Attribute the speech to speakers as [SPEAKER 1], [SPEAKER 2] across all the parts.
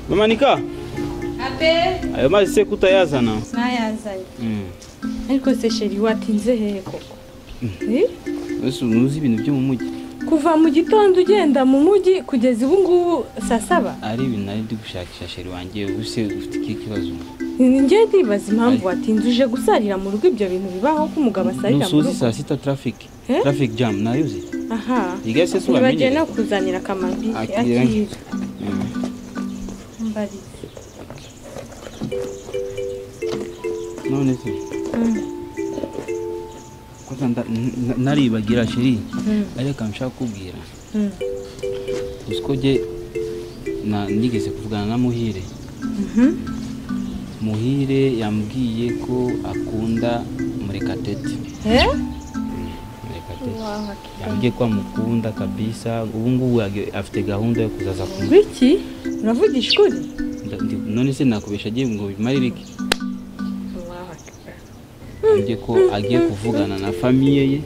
[SPEAKER 1] Mama Nika.
[SPEAKER 2] Abe.
[SPEAKER 1] Ayo mazi se kutayazana.
[SPEAKER 2] Nayazanye. Ariko se chérie watinze hehe koko?
[SPEAKER 1] Ese unuzi ibintu byo mu mujyi.
[SPEAKER 2] Kuva mu gitondo ugenda mu mujyi kugeza ubu ngubu saa saba.
[SPEAKER 1] Ari ibintu nari ndi gushakisha chérie wanjye use ufite iki kibazo?
[SPEAKER 2] Njye ndibaza impamvu watinze uje gusarira mu rugo ibyo bintu bibaho ko umugabo asarira mu rugo.
[SPEAKER 1] Nusuzi saa sita traffic. Traffic jam nayuzi.
[SPEAKER 2] Aha.
[SPEAKER 1] Igase se uramenye.
[SPEAKER 2] Nibagiye no kuzanira kamambiri akira.
[SPEAKER 1] None se kwanza naribagira chérie ariko nshaka kubwira usiko je na nigeze kuvugana na Muhire. Muhire yambwiye ko akunda Murekatete. Murekatete yambwiye ko amukunda kabisa ubu ngubu afite gahunda yo kuzaza kumwe.
[SPEAKER 2] Biki uravugisha ukuri?
[SPEAKER 1] None se nakubesha agiye ngo bimarire iki? Yambwiye ko agiye kuvugana na famille ye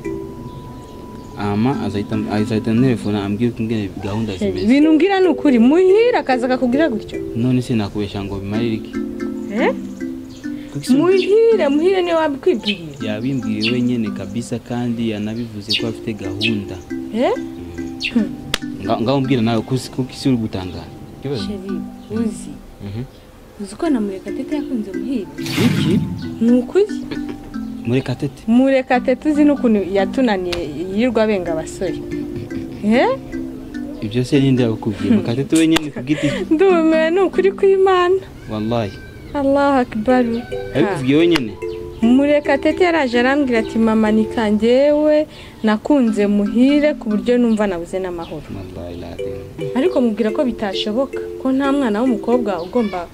[SPEAKER 1] ama azahita telefona ambwiye ko ingene gahunda zimeze.
[SPEAKER 2] Ibintu ngira ni ukuri Muhire akaza akakubwira gutyo?
[SPEAKER 1] None se nakubesha ngo bimarire iki?
[SPEAKER 2] Muhire niwe wabikwibwiriye?
[SPEAKER 1] Yabimbwiye wenyene kabisa kandi yanabivuze ko afite gahunda. Ngaho mbwira nawe kuko isi uri gutangara.
[SPEAKER 2] Chérie, uzi. Uzi ko na Murekatete yakunze Muhire?
[SPEAKER 1] Iki?
[SPEAKER 2] Ni ukuri.
[SPEAKER 1] Murekatete?
[SPEAKER 2] Murekatete uzi n'ukuntu yatunaniye yirirwa benga abasore.
[SPEAKER 1] Ibyo se ninde yakubwiye? Murekatete wenyene ku giti.
[SPEAKER 2] Ndumiwe ni ukuri kw'Imana.
[SPEAKER 1] Wallahi.
[SPEAKER 2] Allahu Akbar.
[SPEAKER 1] Abikubwiye wenyene?
[SPEAKER 2] Murekatete yaraje arambwira ati mama Nika njyewe nakunze Muhire ku buryo numva nabuze n'amahoro. Ariko mubwira ko bitashoboka ko nta mwana w'umukobwa ugomba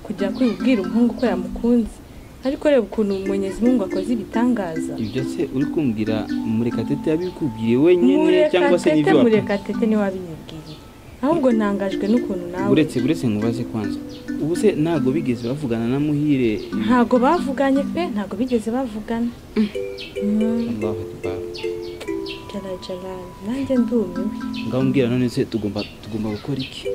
[SPEAKER 2] kujya kwibwira umuhungu ko yamukunze. Ariko reba ukuntu Mwenyezi Mungu akoze ibitangaza.
[SPEAKER 1] Ibyo se uri kumbwira Murekatete yabikubwiye wenyene cyangwa se nivyo?
[SPEAKER 2] Murekatete ni wabinyibwiye. Ahubwo ntangajwe n'ukuntu nawe.
[SPEAKER 1] Uretse nkubaze kwanza. Ubu se ntago bigeze bavugana na Muhire?
[SPEAKER 2] Ntago bavuganye pe, ntago bigeze bavugana.
[SPEAKER 1] Allahu Akbar.
[SPEAKER 2] Jala nanjye ndumiwe.
[SPEAKER 1] Ngaho mbwira none se tugomba gukora iki?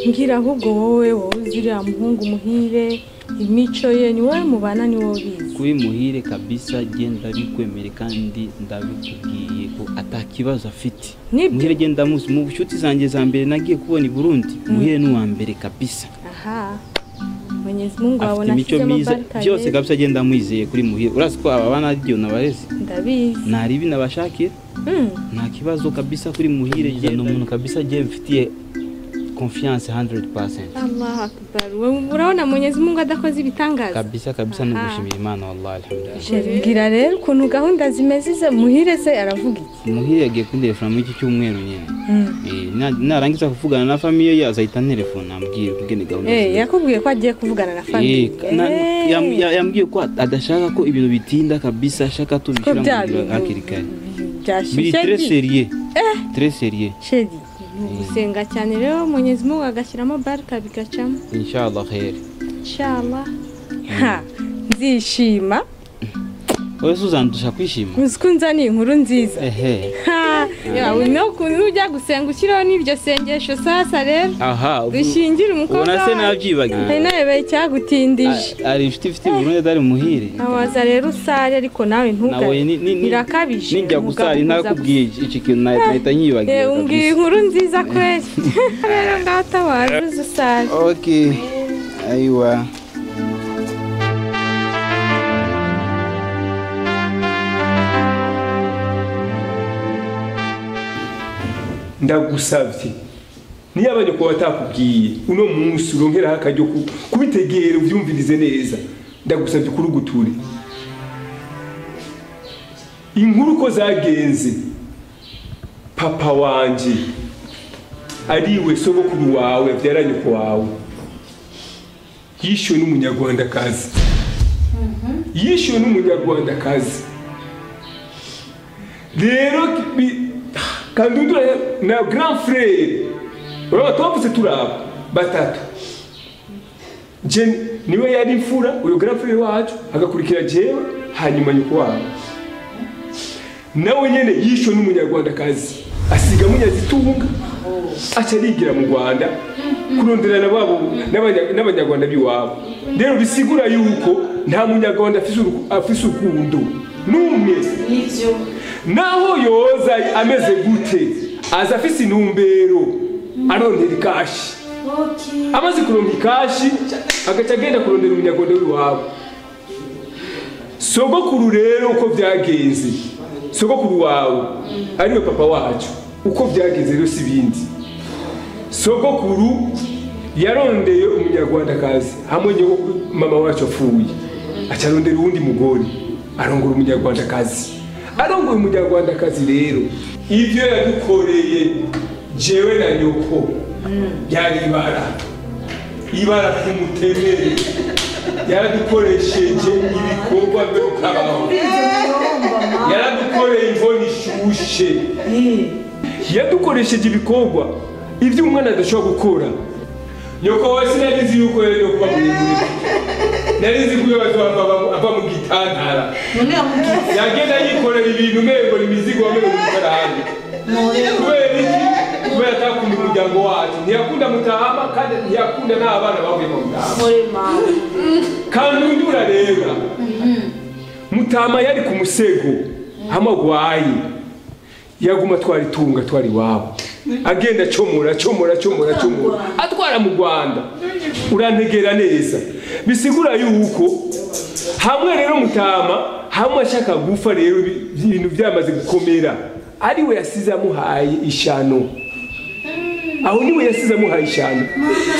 [SPEAKER 2] Mbwira ahubwo wowe uziriya muhungu Muhire imico ye ni wowe mubana ni wowe bizi.
[SPEAKER 1] Kuri Muhire kabisa genda bikwemere kandi ndabikubwiye ko atakibazo afite. Muhire genda muzi mu bushuti zanjye za mbere nagiye kubona i Burundi. Muhire ni uwa mbere kabisa.
[SPEAKER 2] Aha. Mwenyezi Mungu
[SPEAKER 1] afite
[SPEAKER 2] abona
[SPEAKER 1] imico
[SPEAKER 2] ashyizemo
[SPEAKER 1] myiza
[SPEAKER 2] baraka
[SPEAKER 1] byose
[SPEAKER 2] rero.
[SPEAKER 1] Kabisa agenda amwizeye kuri Muhire. Urazi ko aba bana ari nabarezi.
[SPEAKER 2] Ndabizi.
[SPEAKER 1] Nta ribi nabashakira, nta kibazo kabisa kuri Muhire. Ni umuntu kabisa agiye mfitiye confiance 100%.
[SPEAKER 2] Allah akbar. Wewe urabona Mwenyezi Mungu adakoze ibitangaza.
[SPEAKER 1] Kabisa kabisa ni
[SPEAKER 2] Aha.
[SPEAKER 1] ugushimira Imana, wallahi alhamdulillah.
[SPEAKER 2] Chéri, mbwira rero ukuntu gahunda zimeze ze Muhire se aravuga iki?
[SPEAKER 1] Muhire yagiye kuntelefona muri iki cyumweru nyine. Narangiza kuvugana na famille ye azahita antelefona ambwira ukugene gahunda
[SPEAKER 2] Eh,
[SPEAKER 1] zimeze.
[SPEAKER 2] yakubwiye ko agiye kuvugana na
[SPEAKER 1] Eh,
[SPEAKER 2] famille.
[SPEAKER 1] yambwiye ko adashaka ko ibintu bitinda kabisa, ashaka
[SPEAKER 2] Ko
[SPEAKER 1] tubishyira mu
[SPEAKER 2] bya
[SPEAKER 1] ngiro
[SPEAKER 2] bintu
[SPEAKER 1] hakiri kare.
[SPEAKER 2] byashyushye.
[SPEAKER 1] Biri très sérieux, très sérieux.
[SPEAKER 2] Chéri, ni ugusenga cyane rero Mwenyezi Mungu agashyiramo baraka bigacamo.
[SPEAKER 1] Inshallah khair.
[SPEAKER 2] Inshallah. Ha, nzishima.
[SPEAKER 1] Wowe se uzandusha kwishima?
[SPEAKER 2] Uzi ko unzaniye inkuru nziza.
[SPEAKER 1] Ehe.
[SPEAKER 2] Ha, yawe no kuntu ujya gusenga ushyiraho n'iryo sengesho sasa rero.
[SPEAKER 1] Aha,
[SPEAKER 2] Dushyingire umukobwa.
[SPEAKER 1] ubona se
[SPEAKER 2] wacu.
[SPEAKER 1] nabyibagiwe.
[SPEAKER 2] Hari nawe icyagutindije.
[SPEAKER 1] Ari inshuti ifite i Burundi atari Muhire.
[SPEAKER 2] Awaza rero usare ariko nawe
[SPEAKER 1] Nabonye
[SPEAKER 2] ntugane.
[SPEAKER 1] ni
[SPEAKER 2] Birakabije.
[SPEAKER 1] nijya
[SPEAKER 2] Umugabo
[SPEAKER 1] gusara
[SPEAKER 2] kuza
[SPEAKER 1] ntakubwiye iki kintu nahita nyibagiwe.
[SPEAKER 2] Eh, umbwiye
[SPEAKER 1] Kabisa.
[SPEAKER 2] inkuru nziza kweli. Rero ngaho tawaje uze usare.
[SPEAKER 1] Okay. Aiwa.
[SPEAKER 3] Ndagusavye, niyo abanyoko batakubwiye uno munsi uronkeraho akaryo kubitegera uvyumvirize neza. Ndagusavye kuruguture inkuru uko zagenze. Papa wanje ariwe sogokuru wawe avyara nyoko wawe yishyuwe n'umunyarwandakazi, yishyuwe n'umunyarwandakazi. Rero Kandundura na grand frère urabona twavutse turaba batatu. Je niwe yari imfura, uyu grand frère wacu agakurikira jewe, hanyuma nyoko wabo nawe nyene yishwe n'umunyarwandakazi, asiga Munyazitunga, aca arigira mu Rwanda kuronderana babo n'abanyarwanda b'iwabo. Rero bisigura yuko nta munyarwanda afise urukundo n'umwe.
[SPEAKER 4] Nivyo.
[SPEAKER 3] Naho yoza ameze gute, aza afise intumbero arondera ikashi. Amaze kuronka ikashi agaca agenda kurondera umunyarwanda w'iwabo. Sogokuru rero uko byagenze, sogokuru wawe ariwe papa wacu, uko byagenze rero si ibindi. Sogokuru yarondeye umunyarwandakazi hamwe nyogokuru mama wacu apfuye, aca arondera uwundi mugore, arongora umunyarwandakazi. Arongoye umunyarwandakazi rero ivyo yadukoreye jewe na nyoko byari ibara, ibara ku mutemeri. Yaradukoresheje ibikorwa byo kubaho, yaradukoreye imvune ishushe, yadukoresheje ibikorwa ibyo umwana adashobora gukora. Nyoko we sinarizi yuko yari yo kuba muremure, narizi ko yo ava mu gitantara.
[SPEAKER 4] None yamubwiye.
[SPEAKER 3] Yagenda yikorera ibintu umengo ni imizigo, wamengo ni umukarani. Kubera iki? Kubera atakunda umuryango wacu, ntiyakunda Mutahama kandi ntiyakunda n'abana bavuye mu Mutahama.
[SPEAKER 4] More mama.
[SPEAKER 3] Kandundura rero Mutama yari ku musego hamwe agwaye, yaguma atwara itunga atwara iwabo, agenda acomora acomora acomora acomora atwara mu Rwanda. Urantegera neza, bisigura yuko hamwe rero Mutama hamwe ashaka gufa rero ibintu byamaze gukomera, ariwe yasize amuhaye ishano. Aho niwe yasize amuhaye ishano,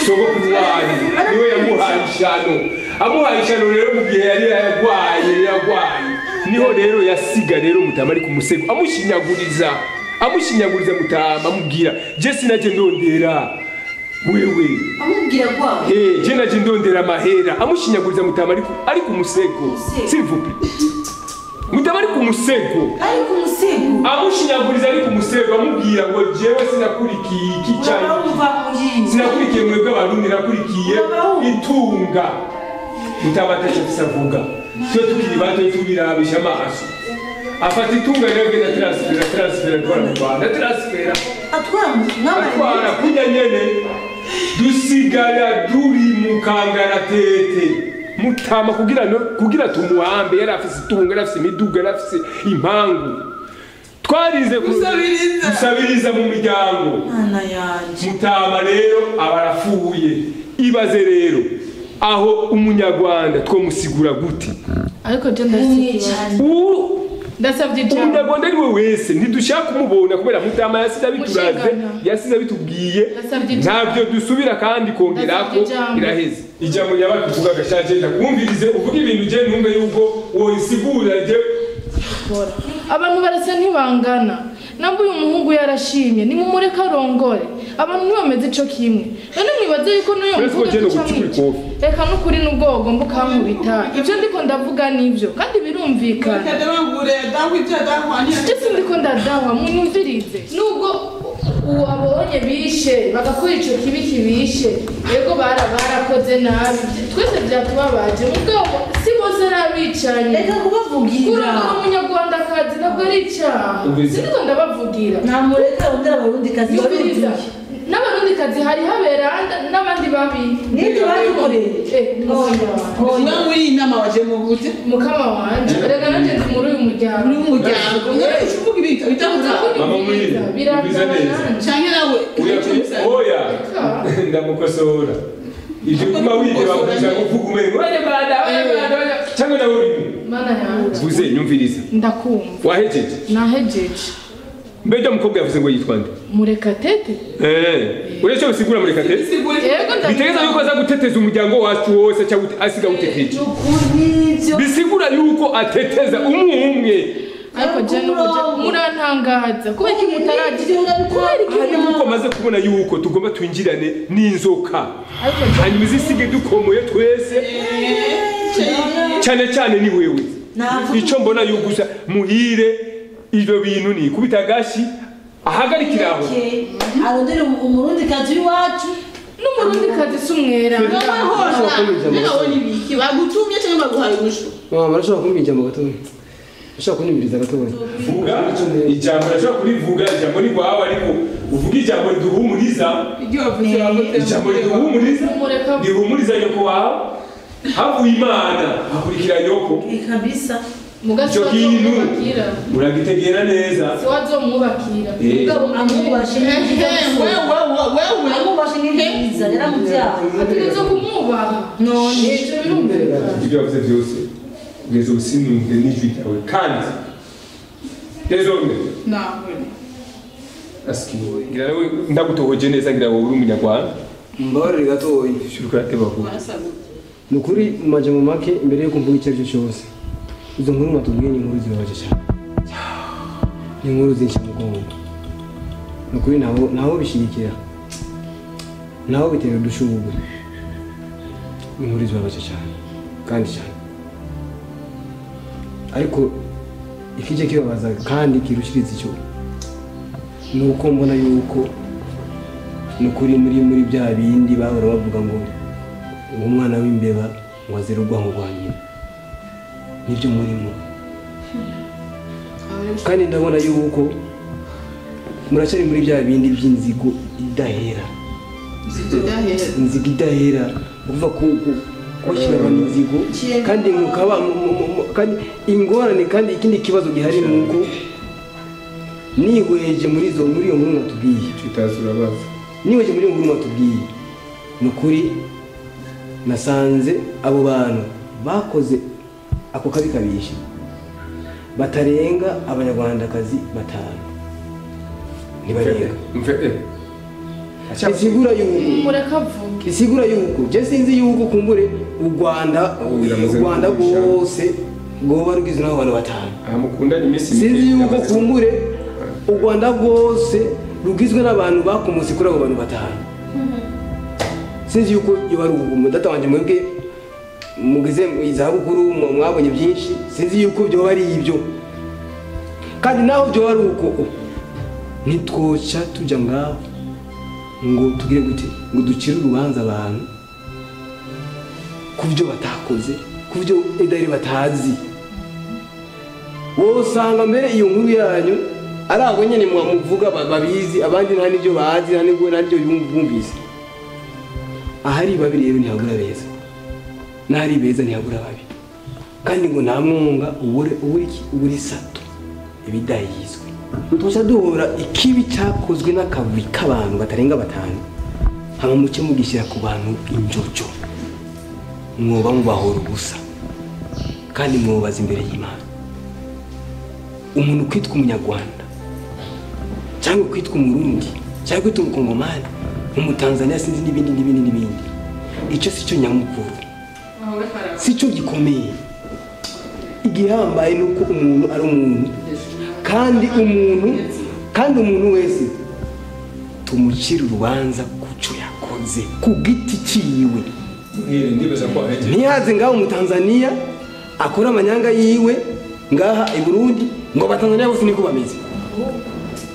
[SPEAKER 3] sogokuru wanyu niwe yamuhaye ishano. Amuhaye ishano rero mu gihe yari yarwaye, yarwaye niho rero yasiga rero Mutama ari ku musego, amushinyaguriza, amushinyaguriza Mutama, amubwira je sinaje ndondera wewe.
[SPEAKER 4] Amubwira kwa.
[SPEAKER 3] Eh, je naje ndondera amahera. Amushinyaguriza Mutama ari ku musego. S'il vous plaît, Mutama ari ku musego.
[SPEAKER 4] Ari ku musego.
[SPEAKER 3] Amushinyaguriza ari ku musego, amubwira ngo jewe sinakurikiye iki cyayi,
[SPEAKER 4] Urumva muri.
[SPEAKER 3] sinakurikiye mwebwe abarundi, nakurikiye itunga. Mutama atacyo afise avuga, twe tukiri bato tubirabisha amaso. Afata itunga rero agenda transfera transfera atwara mu Rwanda, transfera
[SPEAKER 4] Atwara mu mama.
[SPEAKER 3] Atwara kurya nyene, dusigara duri mu kangaratete. Mutama kugira no kugira tumuhambe, yari afise itunga, yari afise imiduga, yari afise impangu. Twarize gusabiriza mu miryango.
[SPEAKER 4] Mana yanje.
[SPEAKER 3] Mutama rero aba arapfuye. Ibaze rero Aho umunyarwanda twomusigura gute?
[SPEAKER 5] Ariko je ndasabye ijambo.
[SPEAKER 3] Umunyarwanda ari we wese ntidushaka kumubona kubera mutama yasize abituraze, yasize abitubwiye, ntabyo dusubira kandi kongerako iraheze. Ijambo nyabakuvuga gashaje ndakumvirize uvuga ibintu je ntumbe yuko woyisigura je.
[SPEAKER 5] Abantu barasa ntibangana. Namba uyu muhungu yarashimye nimumureka arongore. Abantu ntibameze ico kimwe. None mwibaze yuko n'uyu muhungu reka n'ukuri n'ubwo wogomba ukankubita. Ivyo ndiko ndavuga nivyo kandi birumvikana. Je sindiko ndadahwa munyumvirize. Nubwo uwabonye bishe bagakora ico kibi kibishe, yego barakoze nabi, twese byatubabaje, mugabo si bose arabicanye.
[SPEAKER 4] Reka kubavugira.
[SPEAKER 5] Kurongora umunyarwandakazi ntabwo ari icyaha. Sindiko ndabavugira.
[SPEAKER 4] Namureka arondera abarundikazi baruzuye.
[SPEAKER 5] N'abarundikazi hari habera n'abandi babi.
[SPEAKER 4] Nibyo badukoreye.
[SPEAKER 6] Oya. Muri iyi nama waje mu gute?
[SPEAKER 5] Mukama wanje. Reka nanje ndi muri uyu muryango.
[SPEAKER 6] Muri uyu muryango. Uvuga ibintu bitavuga.
[SPEAKER 3] Mama mwiri. Biza neza.
[SPEAKER 6] Canke nawe.
[SPEAKER 3] Oya. Ndamukosora. Ivyo kuma wige bakuja kuvuga umengo. Oya bada, oya bada. Canke nawe urimo.
[SPEAKER 5] Mana yanje.
[SPEAKER 3] Vuze nyumviriza.
[SPEAKER 5] Ndakumva.
[SPEAKER 3] Wahejeje?
[SPEAKER 5] Nahejeje.
[SPEAKER 3] Mbega mukobwa yavuze ngo yitwa nde?
[SPEAKER 5] Murekatete.
[SPEAKER 3] Uretse usigura Murekatete?
[SPEAKER 5] Yego.
[SPEAKER 3] Bitegeza yuko aza guteteza umuryango wacu wose cyangwa asiga utekeje. Bisigura yuko ateteza umwe.
[SPEAKER 5] Ariko je n'ubuje murantangaza kubera iki mutaragira kubera iki
[SPEAKER 3] yuko maze kubona yuko tugomba twinjirane n'inzoka. Hanyuma izisige dukomoye twese. Cyane cyane ni wewe. Ico mbona yuko gusa muhire ivyo bintu ni kubita gashi ahagarikiraho.
[SPEAKER 4] Arondera umurundi kazi iwacu
[SPEAKER 5] n'umurundi kazi sumwera.
[SPEAKER 6] Bagutumye cyangwa baguhaye umusho?
[SPEAKER 7] Mama barashobora kumpa ijambo gatoya. Ushobora kunyumviriza gatoya.
[SPEAKER 3] Vuga ijambo urashobora kurivuga ijambo ni rwawe ariko uvuga ijambo riduhumuriza. Ijambo riduhumuriza. Rihumuriza nyoko wawe. Havuye Imana hakurikira nyoko.
[SPEAKER 4] Kabisa.
[SPEAKER 3] Icyo kintu uragitegera neza.
[SPEAKER 5] Si wazomwubakira.
[SPEAKER 4] Amubashe wewe amubashe n'ibiza yaramubyaye.
[SPEAKER 5] Ategerezwa kumwubaha.
[SPEAKER 4] None
[SPEAKER 5] ivyo birumvikana.
[SPEAKER 3] Ibyo yavuze byose kugeza ubu sinumve n'ijwi ryawe kandi désormais
[SPEAKER 6] nawe
[SPEAKER 3] asikiwe ngira nawe ndagutohoje neza ngira wowe uri umunyarwanda.
[SPEAKER 7] Mbabarire gatoya.
[SPEAKER 3] Shuruka ateba vuba.
[SPEAKER 7] Ni ukuri mu majambo make imbere yuko mvuga icyo ari cyo cyose. Izo nkuru mwatubwiye ni inkuru zibabaje cyane. Ni inkuru z'inshamugongo. Ni ukuri ntaho bishyigikira. Ntaho bitera udushurwe. Ni inkuru zibabaje cyane kandi cyane. Ariko ikije kibabaza kandi kirushiriza icyo ni uko mbona yuko ni ukuri muri bya bindi bahora bavuga ngo umwana w'imbeba ngo azira urwango rwa nyina. Nibyo murimo. Kandi ndabona yuko muracyari muri bya bindi by'inzigo idahera. Inzigo idahera uvuga ko kubashyira abantu inzigo kandi mukaba kandi ingorane kandi ikindi kibazo gihari ni uko nihweje muri izo muri iyo nkuru mwatubwiye. Nihweje muri iyo nkuru mwatubwiye ni ukuri nasanze abo bantu bakoze ako kabi kabishe batarenga abanyarwandakazi batanu. Ntibarenga. Isigura yuko isigura yuko je sinzi yuko kumbure u Rwanda rwose goba rugizwe n'abantu batanu.
[SPEAKER 3] Amukundanye imisi
[SPEAKER 7] sinzi yuko kumbure u Rwanda rwose rugizwe n'abantu bakomotse kuri abo bantu batanu. Sinzi yuko yo bari umudata wanje mwebwe mugeze izabukuru mwabonye byinshi sinzi yuko byo bari ibyo. Kandi naho byo bari uko nitwoca tujya ngaho ngo tugire gute ngo ducire urubanza abantu kubyo batakoze kubyo edari batazi. Wosanga mbere iyo nkuru yanyu ari abo nyene mwamuvuga babizi abandi nta nibyo bazi nta nibwo naryo bumvise. Ahari babiri rero ntihabura beza n'ahari beza ntihabura babi. Kandi ngo nta mwunga ubure ubure sato ibidahizwe. Ntosha duhora ikibi cyakozwe n'akabi k'abantu batarenga batanu hama muce mugishyira ku bantu injojo. mwoba mubahora ubusa kandi mwobaza imbere y'Imana. Umuntu kwitwa umunyarwanda cyangwa kwitwa umurundi cyangwa kwitwa umukongomani, umutanzania, sinzi n'ibindi n'ibindi n'ibindi, icyo si cyo nyamukuru, si cyo gikomeye. Igihambaye ni uko umuntu ari umuntu, kandi umuntu wese tumucira urubanza kuco yakoze ku giti ciwe. Ntihaze ngaho umutanzania akora amanyanga yiwe ngaha i Burundi ngo abatanzania bose niko bameze.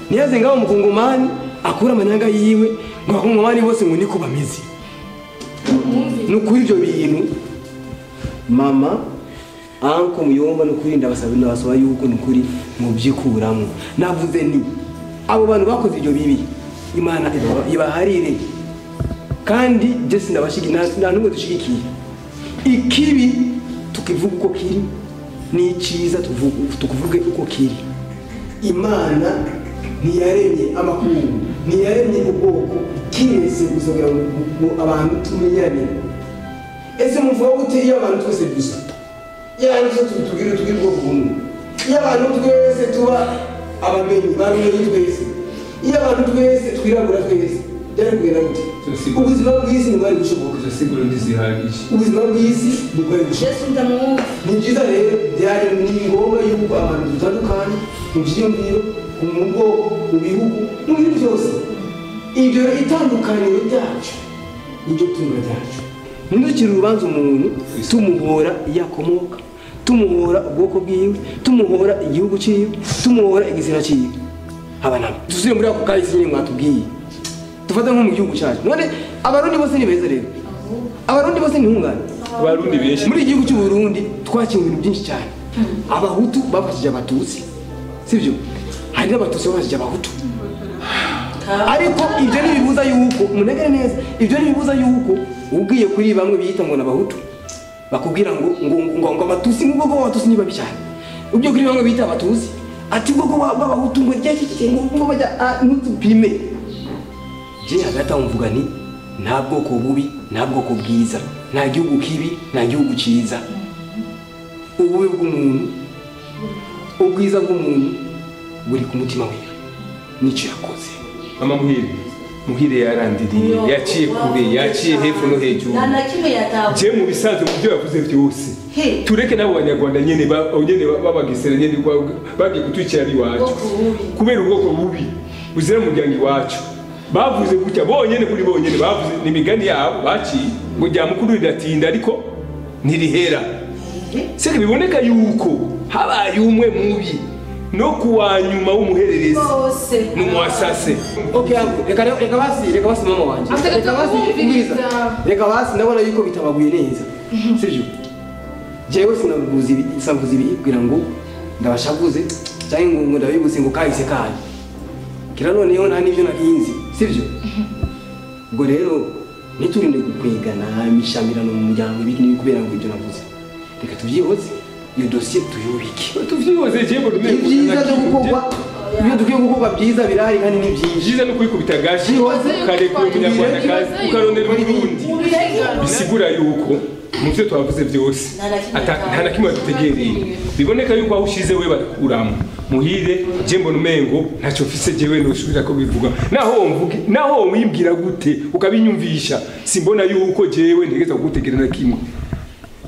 [SPEAKER 7] Ntihaze ngaho umukongomani akora amanyanga yiwe ngo abakongomani bose ngo niko bameze. Nukuri ibyo bintu mama anko muyomba nukuri ndabasaba ndabasaba yuko nukuri mubyikuramo. Navuze ni abo bantu bakoze ibyo bibi Imana ibaharire, kandi je sinabashigi nta numwe dushigikiye. Ikibi tukivuga uko kiri, ni cyiza tukuvuge uko kiri. Imana ntiyaremye amakungu, ntiyaremye ubwoko kirese gusa kugira ngo abantu tumenyane. Ese muvuga gute iyo abantu twese dusa? Iyo abantu twese tugira ubwoko bumwe, iyo abantu twese tuba abamenyi barumenyi twese, iyo abantu twese twirabura twese, byari kugenda gute? Ubuzima bw'isi ntibwari gushoboka. Ubuzima bw'isi ntibwari gushoboka. Ni byiza rero, byari ni ngombwa yuko abantu dutandukanye mu byiyumviro, mu bwoko, mu bihugu, mu bintu byose. Ibyo rero itandukaniro ryacu niryo tunga ryacu. Ntiducire urubanza umuntu tumuhora iyo akomoka, tumuhora ubwoko bwiwe, tumuhora igihugu ciwe, tumuhora igitsina ciwe. Abana dusubire muri ako kahise nyine mwatubwiye, dufate nko mu gihugu cyacu. None abarundi bose ni beza rero, abarundi bose ni intungane.
[SPEAKER 3] Abarundi benshi
[SPEAKER 7] muri igihugu cy'u Burundi twakiye ibintu byinshi cyane. Abahutu bafashije abatutsi, sibyo? Hari n'abatutsi bafashije abahutu. Ariko ibyo ntibibuza yuko munegere neza, ibyo ntibibuza yuko ugiye kuri bamwe biyita ngo n'abahutu bakubwira ngo ngo ngo ngo abatutsi ngo ngo abatutsi ni babi cyane. Ubyo kuri bamwe biyita abatutsi ati ubwoko bw'abahutu ngo ryaki ngo bajya ntutupime. Je hagati aho mvuga nti nta bwoko bubi, nta bwoko bwiza, nta gihugu kibi, nta gihugu cyiza. Ububi bw'umuntu, ubwiza bw'umuntu buri ku mutima wiwe n'icyo yakoze.
[SPEAKER 3] Mama Muhire yarandiriye, yaciye kure, yaciye hepfo no hejuru.
[SPEAKER 4] Nta na kimwe yatawe.
[SPEAKER 3] Je mu bisanzwe mu byo yavuze byose, tureke nabo banyarwanda nyene babagesera nyene bagiye kutwikira iwacu kubera ubwoko bubi buzira mu muryango iwacu. Bavuze gutya bonyene kuri bonyene, bavuze n'imigani yabo baciye ngo rya mukuru riratinda ariko ntirihera. Seke biboneka yuko habaye umwe mubi no kuwa nyuma w'umuhererezi n'umuwasase.
[SPEAKER 7] Okay, reka basi mama wanje, reka basi ndabona yuko bitabaguye neza, sivyo? Jewe sinavuze ibi kugira ngo ndabashavuze cyangwa ngo ndabibutse ngo kahise kanyu kira noneho nta n'ibyo narinzi, sivyo? Ubwo rero ntiturinde gukwegana imishamirano mu muryango ibiki n'ibi kubera ngo ibyo navuze. Reka tubyihoze iyo dosiye tuyubike.
[SPEAKER 3] Tuvyihoze je ngo dumenye
[SPEAKER 7] ibyiza byo gukorwa, ibyo dukwiye gukorwa byiza birahari kandi ni byinshi.
[SPEAKER 3] Byiza no kwikubita gashi ukarekura umunyarwanda kazi ukarondera umurundi. Bisigura yuko mu byo twavuze byose nta na kimwe dutegereye. Biboneka yuko aho ushize we barakuramo. Muhire je mbona umengo ntacyo mfise jewe noshubira ko bivuga. Naho mvuge, naho wimbwira gute ukabinyumvisha, simbona yuko jewe ntegeza kugutegera na kimwe.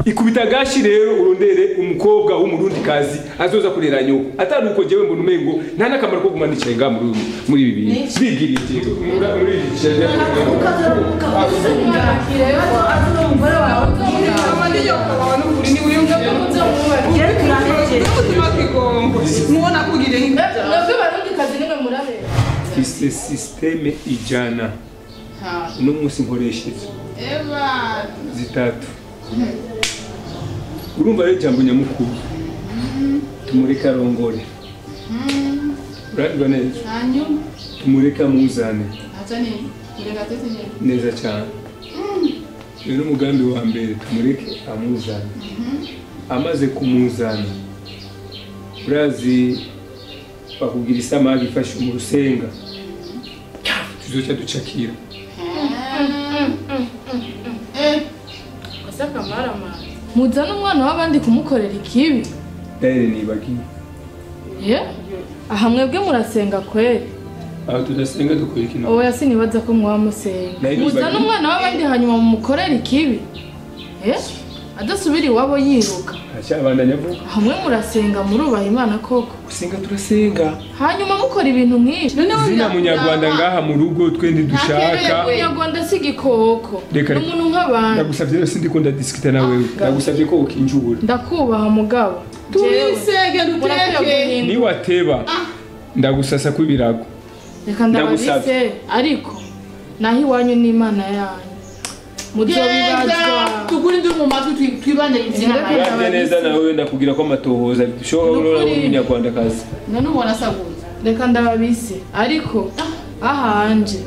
[SPEAKER 3] Ikubita gashi rero urondere umukobwa w'umurundi kazi azoza kurera nyoko. Atari uko jewe mbona umengo nta nakamaro ko guma nicaye nga muri ibi bintu. Bigiriye muri ibi jewe. Ise systeme ijana uno munsi nkoresheje zitatu. Urumva rero ijambo nyamukuru tumureke arongore, uranyumva neza? Tumureke amuzane neza cyane. Rero umugambi wa mbere tumureke amuzane. Amaze kumuzana, urazi bakubwira isamaki ifashe mu rusenga, tuzoca ducakira.
[SPEAKER 5] n'akamaramaza muzana umwana w'abandi kumukorera ikibi
[SPEAKER 3] Daire nibagiye
[SPEAKER 5] ye aha mwebwe murasenga kweri
[SPEAKER 3] aho tudasenga dukora iki no
[SPEAKER 5] oya sinibaza ko mwaba musenga muzana umwana w'abandi hanyuma mumukorera ikibi adasubira iwabo yiruka
[SPEAKER 3] acyabandanya avuga
[SPEAKER 5] hamwe murasenga murubaha Imana koko
[SPEAKER 3] gusenga turasenga
[SPEAKER 5] hanyuma mukora ibintu nk'ibi
[SPEAKER 3] zina munyarwanda ngaha mu rugo twe ntidushaka
[SPEAKER 5] munyarwanda si igikoko n'umuntu nk'abandi
[SPEAKER 3] ndagusavye rero sindiko ndadisikita na wewe ndagusavye ko ukinjura
[SPEAKER 5] ndakubaha mugabo
[SPEAKER 6] turisege duteke
[SPEAKER 3] niwateba ndagusasa kw'ibirago
[SPEAKER 5] reka ndababise ariko naho iwanyu n'Imana yanyu muzobibazwa
[SPEAKER 6] tuguri ndi mu matwi twibande izina
[SPEAKER 3] yawe neza nawe ndakugira ko amatohoza bishoboka urora umunyarwanda kazi
[SPEAKER 6] none ubona saguza
[SPEAKER 5] reka ndababise ariko ahanje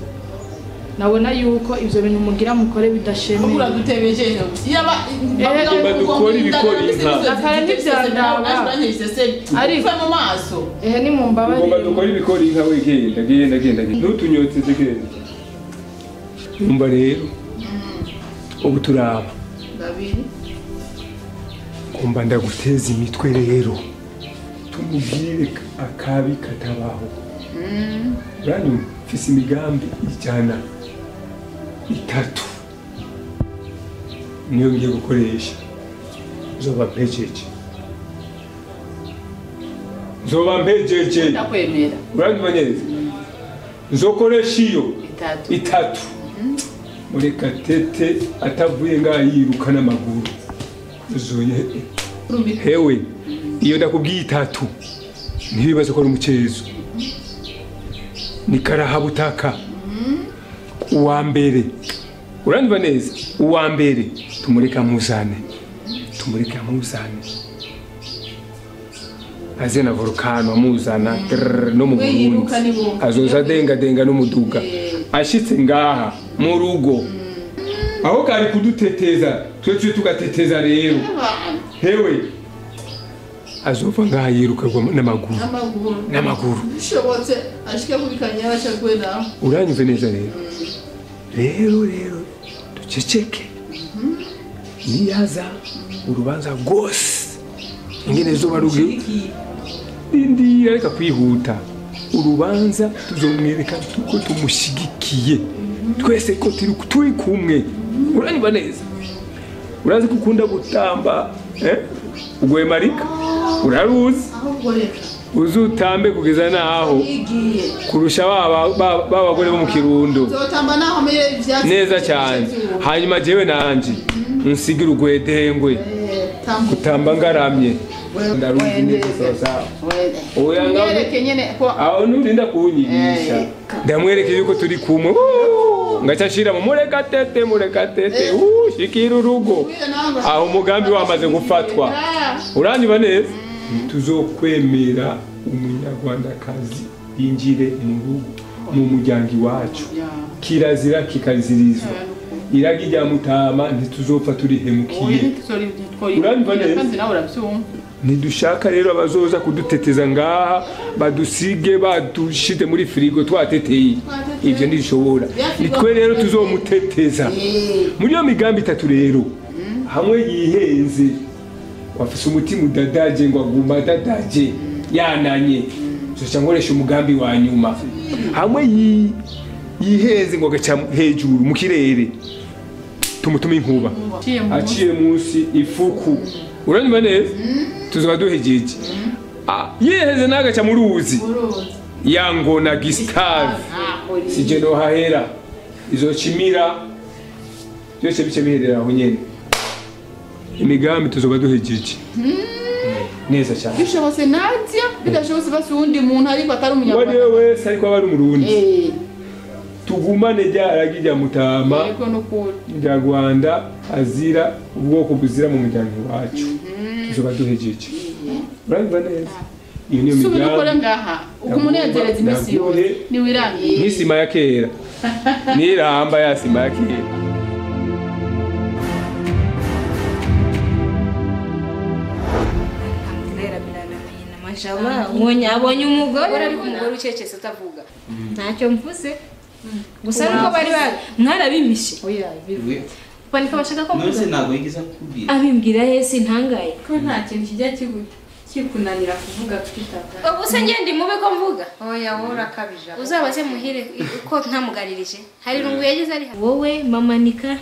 [SPEAKER 5] nabona yuko ivyo bintu mugira mukore bidashemeye
[SPEAKER 6] uradutebeje yaba
[SPEAKER 3] dukora ibikora inka
[SPEAKER 5] akara ntivyandaba
[SPEAKER 6] ariko mu maso
[SPEAKER 5] ehe ni mumbabarire
[SPEAKER 3] ugomba dukora ibikora inka we genda genda genda ntutunyoteze genda umva rero ubu turaba
[SPEAKER 6] babiri
[SPEAKER 3] kumba ndaguteza imitwe rero tumubwire akabi katabaho uranyumva mfise imigambi 103 niyo ngiye gukoresha nzoba mpejeje
[SPEAKER 6] ndakwemera
[SPEAKER 3] uranyumva neza nzokoresha iyo itatu Murekatete atavuye ngaha yiruka n'amaguru uzuye hewe iyo ndakubwiye itatu ntibibaze ko ari umucezo ni karahabutaka uwa mbere uranyumva neza uwa mbere tumureka muzane aze na volcano amuzana no mu Burundi azoza denga denga n'umuduga ashitse ngaha mu rugo aho kari kuduteteza twe tugateteza rero hewe azova ngaha yiruka n'amaguru n'amaguru
[SPEAKER 6] bishobotse ashike kubikanya bashagwera
[SPEAKER 3] uranyumve neza rero rero duceceke niyaza urubanza rwose ingene zuba rugi indi areka kwihuta urubanza tuzomwereka tuko tumushigikiye twese ko turi kumwe uranyumva neza urazi ko ukunda gutamba ugwemarika uraruzi uzutambe kugeza naho kurusha babagore bo mu Kirundo neza cyane hanyuma jewe nanje nsigira ugwedengwe kutamba ngaramye ndaruzi neza sawa oya
[SPEAKER 6] mwereke nyene ko
[SPEAKER 3] aho nurinda kunyigisha ndamwereke yuko turi kumwe ngaca nshira mu Murekatete shikira urugo aho umugambi wamaze gufatwa uranyumva neza tuzokwemera umunyarwandakazi yinjire mu rugo mu muryango iwacu kirazira kikazirizwa iragi rya mutama ntituzopfa turihemukiye uranyumva neza ntidushaka rero abazoza kuduteteza ngaha badusige badushite muri firigo twateteye ivyo ntibishobora nitwe rero tuzomuteteza muri iyo migambi itatu rero hamwe yihenze wafise umutima udadaje ngo aguma adadaje yananye zoca nkoresha umugambi wa nyuma hamwe yihenze ngo agaca hejuru mu kirere tumutume inkuba aciye munsi ifuku uranyumva neza tuzoba duhejeje yiheze nagaca mu ruzi yangona Gustave sije no hahera izocimira byose bice biherera aho nyene imigambi tuzoba duhejeje neza cyane
[SPEAKER 6] bishobotse Nadia bidashobotse basi uwundi muntu ariko atari umunyarwanda
[SPEAKER 3] wari wese ariko abari umurundi tugumane ryaragi rya mutama rya Rwanda azira ubwoko buzira mu muryango wacu tuzoba duhejeje uranyumva neza iyo niyo migambi
[SPEAKER 6] subira ngaha ukumunezereza imisi yose niwirangiye
[SPEAKER 3] n'isima ya kera niramba ya sima ya kera
[SPEAKER 2] abonye umugore ariko umugore ucecetse utavuga ntacyo mvuze gusa nuko bari mwarabimishe
[SPEAKER 8] Papa Nika bashaka ko
[SPEAKER 1] None se ntabwo yigeze akubwira?
[SPEAKER 8] Abimbwira he sintangaye.
[SPEAKER 2] Ko nta kintu kijya kikunanira kuvuga twitaka.
[SPEAKER 8] Ubu se ngende mube ko mvuga?
[SPEAKER 2] Oya wowe urakabije.
[SPEAKER 8] Uzabaze Muhire uko ntamugaririje. Hari rungu yagize ari wowe mama Nika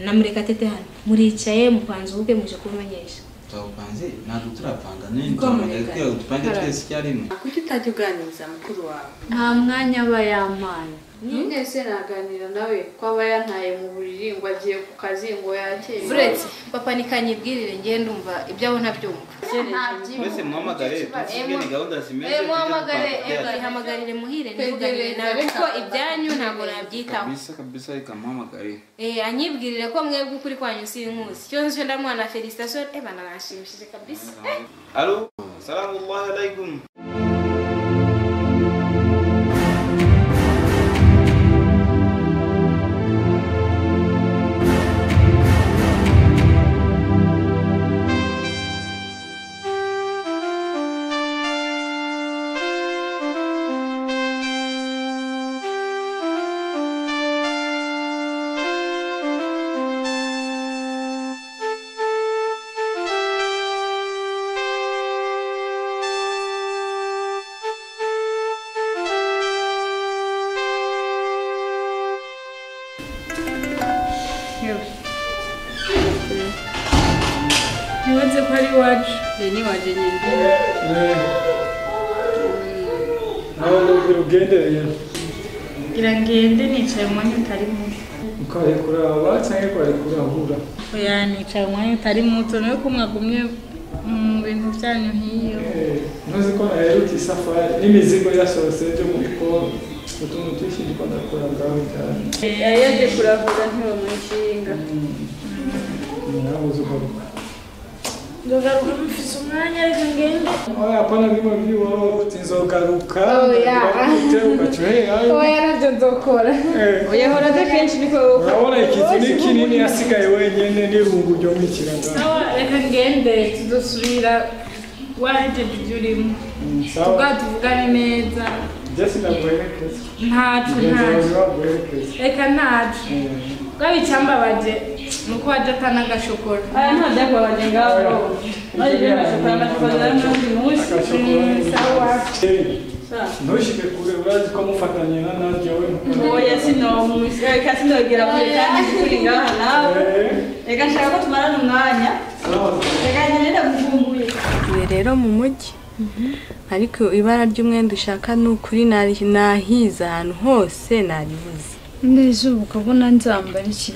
[SPEAKER 8] na Murekatete hano. Muricaye mupanze ubukwe muje kubimenyesha.
[SPEAKER 1] Twapanze ntabwo turapanga none turamagaye dupange twese icyarimwe.
[SPEAKER 2] Kuki utajya uganiriza mukuru wawe?
[SPEAKER 5] Nta mwanya aba yampaye.
[SPEAKER 9] Nyine se naganira nawe ko aba yantaye mu buriri ngo agiye ku kazi ngo yakeye.
[SPEAKER 8] Uretse papa nikanyibwirire ngiye ndumva ibyaho ntabyumva.
[SPEAKER 1] Mwese muhamagare tugene gahunda zimeze.
[SPEAKER 8] Muhamagare ihamagarire Muhire nivuganire nawe kuko ibyanyu ntabwo nabyitaho.
[SPEAKER 1] Kabisa kabisa reka muhamagare.
[SPEAKER 8] Anyibwirire ko mwebwe ukuri kwanyu sinkuzi. Cyo nzi ndamwana felicitation bana nashimishije kabisa.
[SPEAKER 1] Allo, salamu alaykum.
[SPEAKER 5] Nibaze ko ari iwacu.
[SPEAKER 9] Ni waje nyine.
[SPEAKER 3] Nawe ndabwira ugendereye.
[SPEAKER 5] Ngira ngende nicaye umwanya utari muto.
[SPEAKER 3] Ukaye kuraba cyangwa kwari kurahura?
[SPEAKER 5] Oya nicaye umwanya utari muto niwe ko mwagumye mu bintu byanyu nk'iyo.
[SPEAKER 3] Ntuzi ko naherutse isafari n'imizigo yasohotse byo mu bikoni. Utuntu twinshi ndiko ndakora ngaho cyane.
[SPEAKER 9] Yaje kurahura ntibamushinga.
[SPEAKER 3] Nawe uzugaruka.
[SPEAKER 5] Nzogaruka mfise umwanya ariko ngende.
[SPEAKER 3] Oya hapana bimwe by'iwawe nzogaruka.
[SPEAKER 5] Oya. Oya navyo nzokora.
[SPEAKER 9] Oya hora de kenshi niko.
[SPEAKER 3] Urabona ikizu ni kinini yasigaye wenyene n'irungu ryo mwikiranga.
[SPEAKER 5] Sawa reka ngende tuzosubira wahejeje ibyo urimo. Sawa. Tuvugane neza.
[SPEAKER 3] Jesse ndaguherekeza.
[SPEAKER 5] Ntacu ntacu. Reka ntacu. Bwabicambabaje nuko waje atanagashokora.
[SPEAKER 9] Aya nta byakubabaje ngaho. Baje bashokora amashokora n'undi munsi.
[SPEAKER 5] Sawa.
[SPEAKER 3] Ntushike kure urazi ko mufatanye na Nadia we.
[SPEAKER 6] Oya reka sinogera kure kandi kuri ngaha nawe. Reka nshaka ko tumarana umwanya. Reka ngende ndagukumbuye.
[SPEAKER 2] Rero mu mujyi. Ariko ibara ry'umwenda ushaka ni ukuri nahiza ahantu hose naribuze.
[SPEAKER 10] Neza ukabona nzambara iki?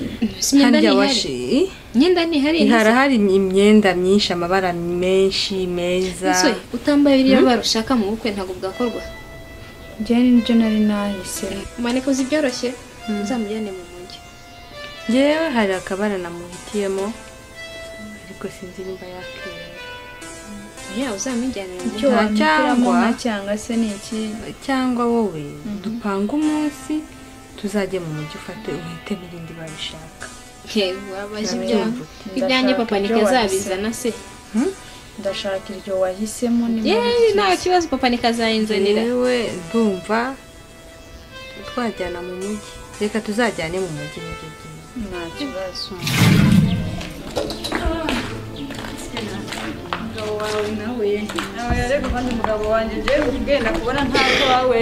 [SPEAKER 2] Harya washi
[SPEAKER 8] imyenda ntihari.
[SPEAKER 2] Harahari imyenda myinshi amabara menshi meza.
[SPEAKER 8] Ese utambaye biriya bara ushaka mu bukwe ntabwo bwakorwa?
[SPEAKER 10] Njye nibyo nari nahise.
[SPEAKER 8] Maneko zibyoroshye uzamujyane mu mujyi.
[SPEAKER 2] Njyewe hari akabara namuhitiyemo ariko sinzi nimba yakera.
[SPEAKER 8] Ya uzamujyane mu
[SPEAKER 10] mujyi. Cyangwa cyangwa se ni iki?
[SPEAKER 2] Cyangwa wowe dupanga umunsi tuzajye mu mujyi ufate uhite n'irindi barishaka.
[SPEAKER 8] Yego abaje ibyanjye papa nikazabizana se.
[SPEAKER 10] Ndashaka iryo wahisemo ni
[SPEAKER 8] muri. Nta kibazo papa nikazayinzanira.
[SPEAKER 2] Yewe ndumva twajyana mu mujyi. Reka tuzajyane mu mujyi nibyo byiza.
[SPEAKER 10] Nta kibazo.
[SPEAKER 9] Umugabo wawe nawe.
[SPEAKER 6] Nawe yarego kandi umugabo wanjye je kugenda kubona ntabwo wawe.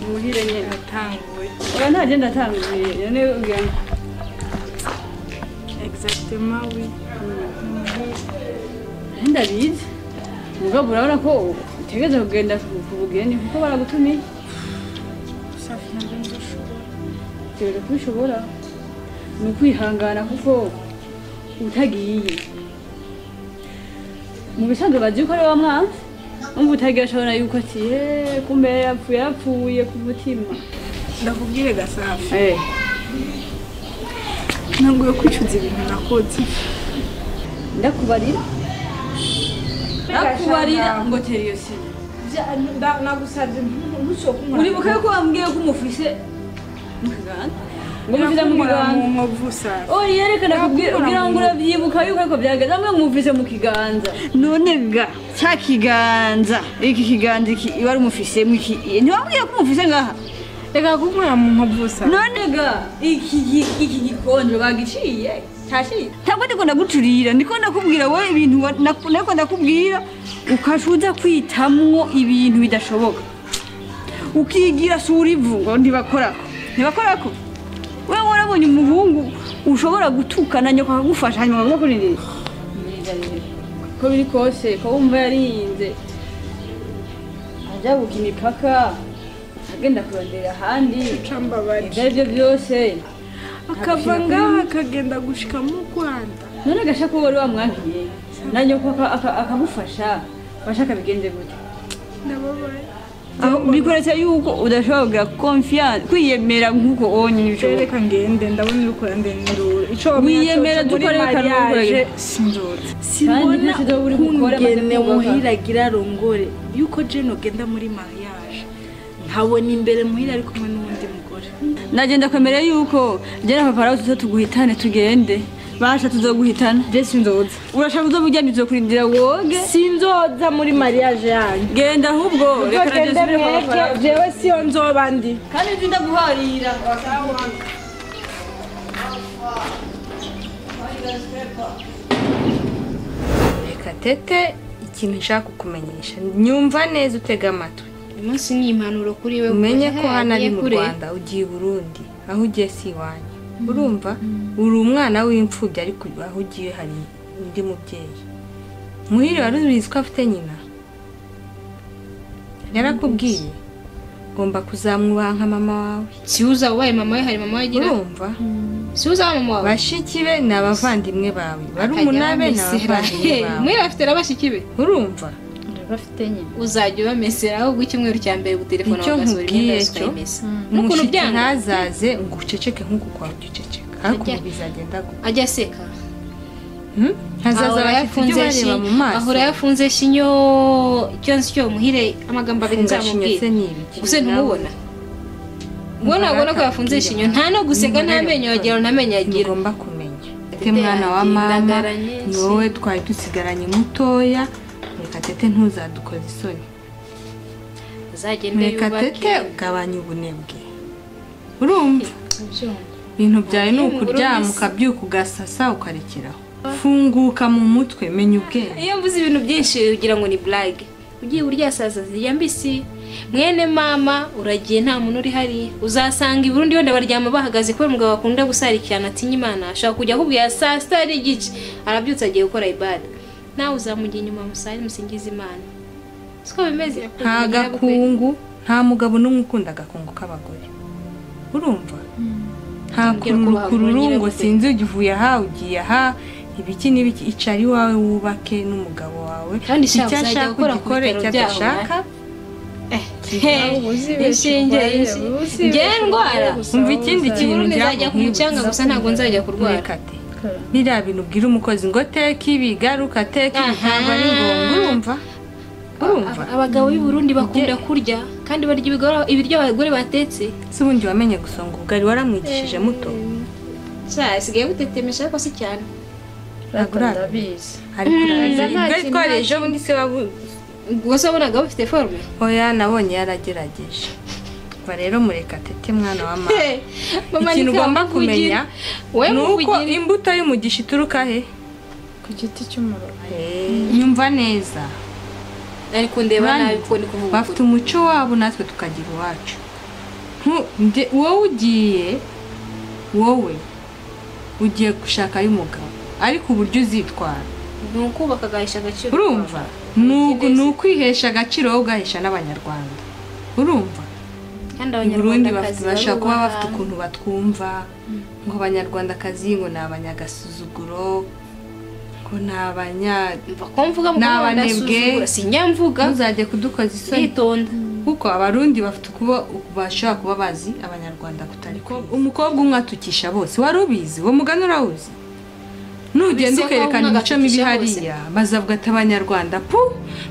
[SPEAKER 6] Muhire nyine
[SPEAKER 5] atanguye.
[SPEAKER 6] Oya nta genda atanguye. None ugira
[SPEAKER 5] exactement oui.
[SPEAKER 6] Ndabizi. Mugabo urabona ko utegereza kugenda ku bugeni kuko baragutumiye.
[SPEAKER 5] Safi ntabwo nzoshobora.
[SPEAKER 6] Utegereza kubishobora. Ni ukwihangana kuko utagiye. Mu bisanzwe bazi ko ari wa mwanzi. Umva utagira ashobora yuko ati kumbe yapfuye ku mutima.
[SPEAKER 5] Ndakubwire Gasafi. Ntabwo kwicuza ibintu nakoze.
[SPEAKER 6] Ndakubarira. Ndakubarira ngo tera iyo simu.
[SPEAKER 5] Nagusabye ntushobora.
[SPEAKER 6] Uribuka yuko wambwiye ko umufise mu kiganza? Ngo mufise mu kiganza. Oya yerekana kubwira ugira ngo urabyibuka yuko ariko byageze amwe mufise mu kiganza. None ga cya kiganza iki kiganza iki wari umufise mu iki ntiwambwiye ko umufise ngaha.
[SPEAKER 10] Reka kunkura mu nkovu sa.
[SPEAKER 6] None ga iki gikonjo bagiciye. Tashi. Ntabwo ndiko ndagucurira, ndiko ndakubwira wowe ibintu nako ndakubwira ukashuza kwitamwo ibintu bidashoboka. Ukigira sura ivu ngo ntibakorako. Ntibakorako. Wewe warabonye umuhungu ushobora gutukana nyoko akagufasha hanyuma bakakurindira. Ko biri kose ko wumva yarinze ajabuka imipaka agenda kurondera ahandi ibyo aribyo byose
[SPEAKER 10] akava ngaha akagenda gushika mu Rwanda.
[SPEAKER 6] None gashaka ko wari wamwankiye na nyoko akagufasha bashaka bigenze gute?
[SPEAKER 10] Ndababaye.
[SPEAKER 6] Aho bikoretse yuko udashobora kugira confiance kwiyemera nkuko onye n'ibishoboka.
[SPEAKER 10] Reka ngende ndabona uri kurandera induru. Ico
[SPEAKER 6] wiyemera dukore
[SPEAKER 10] mariage sinzoza. Simbona kungene muhiragira rongore yuko je nogenda muri mariage nkabona imbere muhira ari kumwe n'uwundi mugore.
[SPEAKER 6] Nagenda kwemera yuko je na papa rawo tuguhitane tugende. Basha tuzoguhitana.
[SPEAKER 10] Je sinzoza.
[SPEAKER 6] Urashaka uzoburyamye uzokurindira woge.
[SPEAKER 10] Sinzoza muri mariage yanyu.
[SPEAKER 6] Genda ahubwo reka
[SPEAKER 10] gende mwebwe jewe siyo nzoba ndi.
[SPEAKER 6] Kandi nzi ndaguharira.
[SPEAKER 2] Reka tete ikintu nshaka kukumenyesha. Nyumva neza utega amatwi.
[SPEAKER 8] Umunsi ni impanuro kuri wewe.
[SPEAKER 2] Umenye ko hano ari mu Rwanda ugiye Burundi aho ugiye si iwanyu. Urumva uri umwana w'imfubyi ariko aho ugiye hari undi mubyeyi. Muhire wari ubizi ko afite nyina. Yarakubwiye ugomba kuzamwubaha nka mama wawe.
[SPEAKER 8] Si uza ubaye mama we hari mama we agira.
[SPEAKER 2] Urumva?
[SPEAKER 8] Si uza mama wawe.
[SPEAKER 2] Bashiki be ni abavandimwe bawe. Barumuna be ni abavandimwe bawe.
[SPEAKER 8] Muhire afite n'abashiki be.
[SPEAKER 2] Urumva?
[SPEAKER 9] Bafite nyine.
[SPEAKER 8] Uzajya ubamesera ahubwo icyumweru cya mbere gutelefona bagasohora imyenda yose ukayimesa.
[SPEAKER 2] N'ukuntu byanga ntazaze ngo uceceke nk'uko kwawe uceceka. Ariko bizagenda gute?
[SPEAKER 8] Ajya aseka.
[SPEAKER 2] Hazaza abafite ibyo bareba mu maso.
[SPEAKER 8] Ahora yafunze shinyo icyo nzi cyo muhire amagambo abiri nzamubwira. Gusa ntumubona. Ubona ubona ko yafunze shinyo nta no guseka nta menyo yagira nta menyo yagira.
[SPEAKER 2] Ugomba kumenya. Tete mwana wa mama ni wowe twari dusigaranye mutoya. Reka tete ntuzadukoze isoni.
[SPEAKER 8] Azagende
[SPEAKER 2] yubake. Reka tete ugabanye ubunebwe. Urumva? Ibintu byawe ni ukuryama ukabyuka ugasasa ukarekeraho. Funguka mu mutwe menya ubwenge.
[SPEAKER 8] Iyo mvuze ibintu byinshi ugira ngo ni blague. Ugiye uryasaza zirya mbisi. Mwene mama uragiye nta muntu uri hari. Uzasanga i Burundi wenda baryama bahagaze kubera umugabo akunda gusarikirana atinya Imana. Ashaka kujya akubwira saa 6 n'igice. Arabyutse agiye gukora ibada. Nawe uzamujya inyuma musari musingiza Imana. Siko bimeze.
[SPEAKER 2] Nta gakungu, nta mugabo n'umwe ukunda agakungu k'abagore. Urumva? Nta kururu ngo sinzi ugivuye aha ugiye aha ibiki n'ibiki icari wawe wubake n'umugabo wawe.
[SPEAKER 8] Kandi
[SPEAKER 2] icyo ashaka ugikore icyo adashaka.
[SPEAKER 8] Inshinge nge ndwara.
[SPEAKER 2] Umva ikindi kintu
[SPEAKER 8] nzajya ku mucanga gusa ntabwo nzajya kurwara.
[SPEAKER 2] Biriya bintu ubwira umukozi ngo teka ibi garuka teka ibi ntabwo ari ngombwa. Urumva? Urumva?
[SPEAKER 8] Abagabo b'i Burundi bakunda kurya kandi barya ibiryo abagore batetse.
[SPEAKER 2] Si ubundi wamenye gusonga ubugari waramwigishije muto.
[SPEAKER 8] Sha asigaye butetemesha ariko si cyane.
[SPEAKER 2] Ndabizi. Ariko urabizi. Twari ejo bundi se wabu
[SPEAKER 8] gusa wabonaga bufite forme?
[SPEAKER 2] Oya nabonye yaragerageje. Rero mureka tete mwana wa mama. Ikintu ugomba kumenya nuko imbuto y'umugisha ituruka he?
[SPEAKER 10] Ku giti cy'umuriro.
[SPEAKER 2] Nyumva neza.
[SPEAKER 8] Ariko ndeba nabi ko ni kuvuga.
[SPEAKER 2] Bafite umuco wabo natwe tukagira iwacu. Wowe ugiye wowe ugiye gushaka y'umugabo ariko uburyo uzitwara
[SPEAKER 8] ni ukubaka agahisha agaciro.
[SPEAKER 2] Urumva? Ni ukwihesha agaciro wowe ugahesha n'Abanyarwanda. Urumva?
[SPEAKER 8] Kandi
[SPEAKER 2] Burundi bashobora kuba bafite ukuntu batwumva ngo abanyarwandakazi ngo ni abanyagasuzuguro ngo ni abanebwe
[SPEAKER 8] sinyamvuga
[SPEAKER 2] ntuzajye kudukoza isoni
[SPEAKER 8] yitonda
[SPEAKER 2] kuko abarundi bafite kuba bashobora kuba bazi abanyarwanda kutari umukobwa umwe atukisha bose wari ubizi uwo mugani urawuzi nugenda ukerekana imico mibi hariya bazavuga ati abanyarwanda pu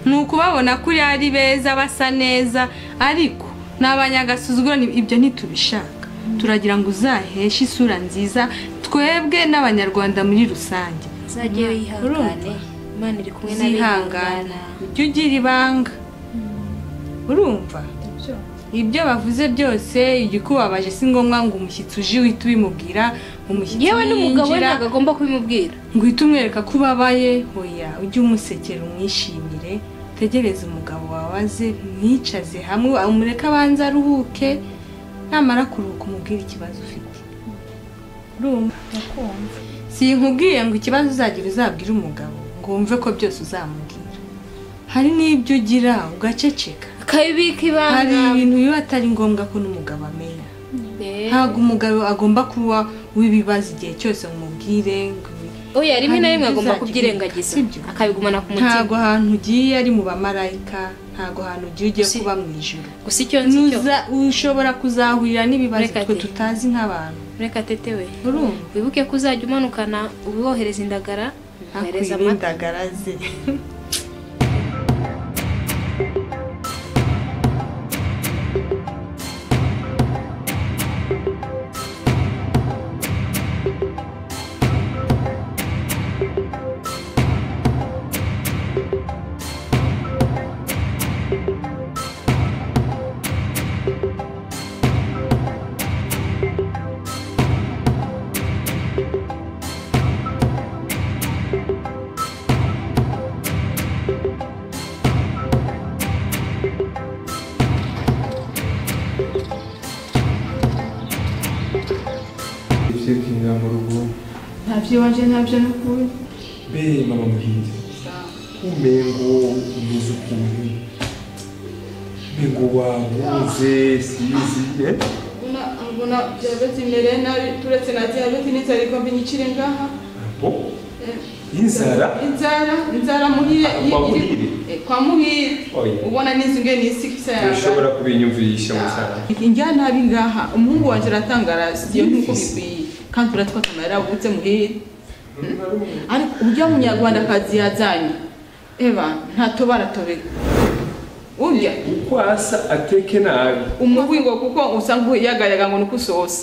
[SPEAKER 2] ni ukubabona kuri ari beza basa neza ariko n'abanyagasuzuguro ibyo ntitubishaka turagira ngo uzaheshe isura nziza twebwe n'abanyarwanda muri rusange
[SPEAKER 8] uzajye wihangane Imana iri kumwe n'abihangana
[SPEAKER 2] ujye ugira ibanga urumva Ibyo bavuze byose igikubabaje si ngombwa ngo umushyitsi uje uhite ubimubwira, umushyitsi
[SPEAKER 8] yewe n'umugabo we ntabwo agomba kubimubwira.
[SPEAKER 2] Ngo uhite umwereka ko ubabaye, hoya ujye umusekera umwishimire, utegereze umugabo wawe aze, mwicaze hamwe, umureke abanze aruhuke, namara kuruhuka umubwire ikibazo ufite. Urumva?
[SPEAKER 10] Ndakumva.
[SPEAKER 2] Sinkubwiye ngo ikibazo uzagira uzabwire umugabo, ngo wumve ko byose uzamubwira. Hari n'ibyo ugira ugaceceka.
[SPEAKER 8] Akabibika ibanga.
[SPEAKER 2] Hari ibintu biba atari ngombwa ko n'umugabo amenya. Ntabwo umugabo agomba kuba w'ibibazo igihe cyose umubwire.
[SPEAKER 8] Oya rimwe na rimwe agomba kubyirengagiza akabigumana ku mutima.
[SPEAKER 2] Ntabwo ahantu ugiye ari mu bamarayika, ntabwo ahantu ugiye ugiye kuba mu ijuru.
[SPEAKER 8] Gusa icyo nzi cyo
[SPEAKER 2] ushobora kuzahurira n'ibibazo twe tutazi nk'abantu.
[SPEAKER 8] Reka tete we. Urumva? Wibuke ko uzajya umanukana ubohereza indagara, uhereza amata.
[SPEAKER 2] Indagara ze.
[SPEAKER 11] Ntabyo wanje ntabyo n'ukuri.
[SPEAKER 3] Be mama Muhire. Umengo umeze ukuntu. Umengo wabuze sizi eh?
[SPEAKER 11] Mbona diabete imereye nabi turetse na diabete n'inzara igomba inyicire ngaha.
[SPEAKER 3] Bo? Inzara?
[SPEAKER 11] Inzara Muhire. Kwa Muhire. Ubona n'inzu ngene isikisa yanga.
[SPEAKER 3] Ushobora kubinyumvisha musara.
[SPEAKER 11] Injya nabi ngaha umuhungu wanje aratangara siyo nkuko bikwiye. Kandi uratwata amahera ubutse Muhire. Ariko urya munyarwanda kazi yazanye. Eba ntatoba aratobeka. Urya
[SPEAKER 3] uko asa ateke nabi.
[SPEAKER 11] Umuhingo kuko usanga yagayaga ngo nukusosa.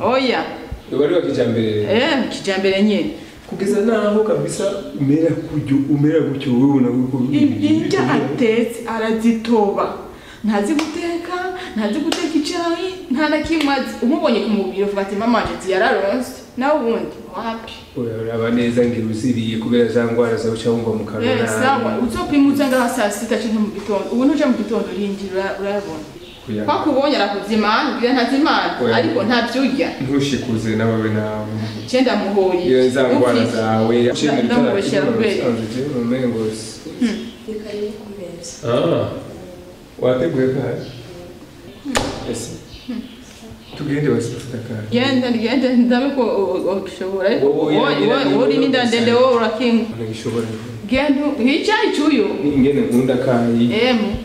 [SPEAKER 11] Oya.
[SPEAKER 3] Wari wa kijambere.
[SPEAKER 11] Kijambere nyene.
[SPEAKER 3] Kugeza naho kabisa umera kujyo umera gutyo wewe unaguko.
[SPEAKER 11] Injya atetse arazitoba. Ntazi guteka, ntazi guteka icyayi, nta na kimwe azi. Umubonye kumubwira uvuga ati mama wanje yararonse. Nawe ubundi wapi?
[SPEAKER 3] Uraba neza ngira uziriye kubera za ngwara zawe cyangwa mu kanwa.
[SPEAKER 11] Sawa, uzopima ngaha saa 6 canke mu gitondo. Ubu ntuje mu gitondo urinjira urayabona. Kwa kubonye arakuzimana, ubwira ntazimana, ariko ntavyurya.
[SPEAKER 3] Ntushikuze nawe nawe.
[SPEAKER 11] Cenda muhoye.
[SPEAKER 3] Iyo za ngwara zawe.
[SPEAKER 11] Ndamubeshera kubera.
[SPEAKER 3] Wateguye kahe? Ese tugende basifata kahe?
[SPEAKER 11] Genda ndabe ko ushobora. Wowe uri n'inda ndende wowe urakinga.
[SPEAKER 3] Nagishobora.
[SPEAKER 11] Genda hicaye icuyo.
[SPEAKER 3] Ingene nkunda kayi.
[SPEAKER 11] Emu.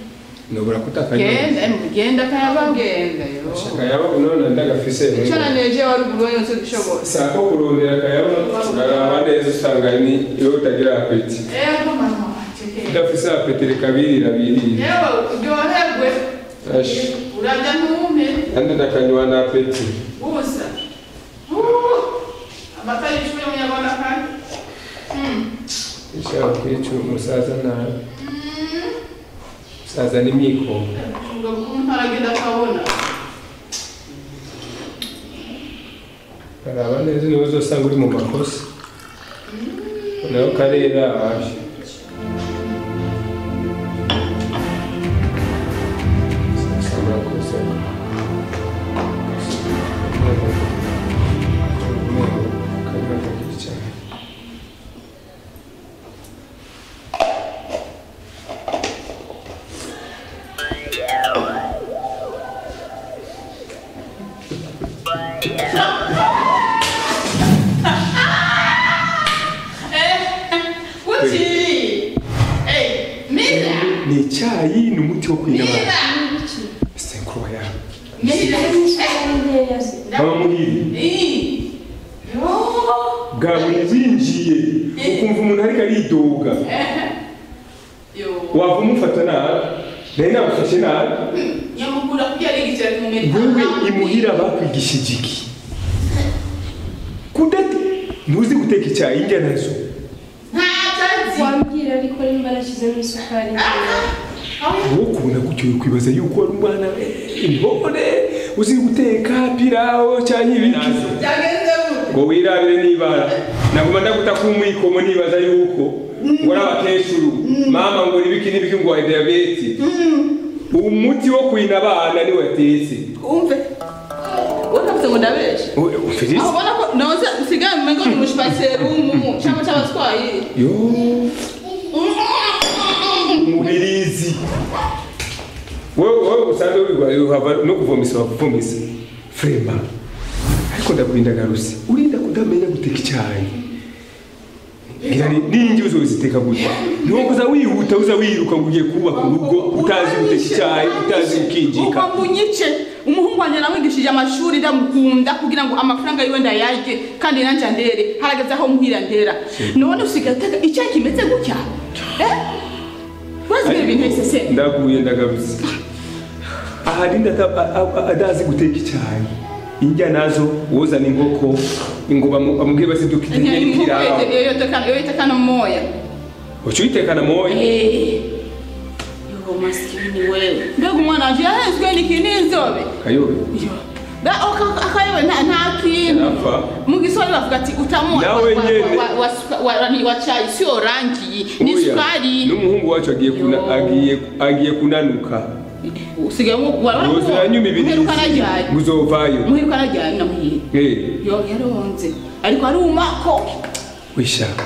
[SPEAKER 3] Nobora kutakanya.
[SPEAKER 11] Genda emu genda kayaba genda yo.
[SPEAKER 3] Kayaba none ndagafise.
[SPEAKER 11] Ico naneje wari ubonye yose dushobora.
[SPEAKER 3] Sako kurondera kayaba uraraba neza usanga ni iyo utagira apeti.
[SPEAKER 11] Ego mama.
[SPEAKER 3] Ndafise apeti reka birira.
[SPEAKER 11] Yewe uryoherwe.
[SPEAKER 3] Ashi.
[SPEAKER 11] Urarya ntume.
[SPEAKER 3] Kandi ndakanywa na apeti.
[SPEAKER 11] Ubusa. Amata y'icumi munyarwanda kandi.
[SPEAKER 3] Ishaka kwica umusaza nabi. Umusaza n'imyiko.
[SPEAKER 11] Umugabo ukuntu aragenda akabona.
[SPEAKER 3] Araba neza niwe uzosanga uri mu makosa. Nawe karera aje. Ni icyayi ni umuti wo kwinamara. C'est incroyable. Mama Muhire. Bwabonye winjiye ukumva umuntu ariko aridoga. Wava umufata nabi, nari nagufashe nabi.
[SPEAKER 11] Nyamukura kugira arigicara mu meta.
[SPEAKER 3] Wewe imuhira bakwigishije iki? Kudati ntuzi guteka icyayi indya nazo.
[SPEAKER 5] Wambwira ariko nimba nashyizemo isukari.
[SPEAKER 3] Ukubona gutyo kwibaza yuko ari umwana intore uzi guteka pirawo cyangwa ibiki. Ngo wirabire nibara. Naguma ndaguta kumwikomo nibaza yuko ngo arabakeshuru mama ngo ibiki nibiki ngo diabetes. Umuti wo kwina abana ni watetse.
[SPEAKER 11] Umve. Wowe ngo ndabeshe.
[SPEAKER 3] Umfirize.
[SPEAKER 11] Abona ko noze nsigaye mmengo ni mushipasero mu cyangwa cy'abatwaye.
[SPEAKER 3] Yo. Mubirizi. Wewe usanzwe wigwa uhava no kuvomisa bakuvomisa. Frema. Ariko ndakurinda garusi. Urinda kudamenya guteka icyayi. Ngira ningi uzoziteka gutya. Nuko uza wihuta uza wiruka ngo ugiye kubaka urugo utazi guteka icyayi utazi gukinjika.
[SPEAKER 11] Uko mbunyice umuhungu wanje namwigishije amashuri ndamukunda kugira ngo amafaranga yiwe ndayarye kandi nanje ndere harageze aho muhira ndera. None usigaye uteka icyayi kimeze gutya.
[SPEAKER 3] Ndaguye ndagarutse. Aha rinda adazi guteka icyayi. Injya nazo wozana inkoko ngo bamubwiye basidukite n'ipirawo.
[SPEAKER 11] Iyo itekana moya.
[SPEAKER 3] Ucuitekana moya?
[SPEAKER 11] Yo maskini wewe. Mbega umwana wanje yahezwe n'ikintu
[SPEAKER 3] Kayobe.
[SPEAKER 11] Da akayobe nta kintu. Mu Giswahili bavuga ati utamu wa chai sio rangi ni sukari.
[SPEAKER 3] N'umuhungu wacu agiye kunanuka.
[SPEAKER 11] Usigaye
[SPEAKER 3] muherukana muzovayo.
[SPEAKER 11] Muherukana ryari na muhira. Yo yaronze. Ariko arumako.
[SPEAKER 3] Wishaka.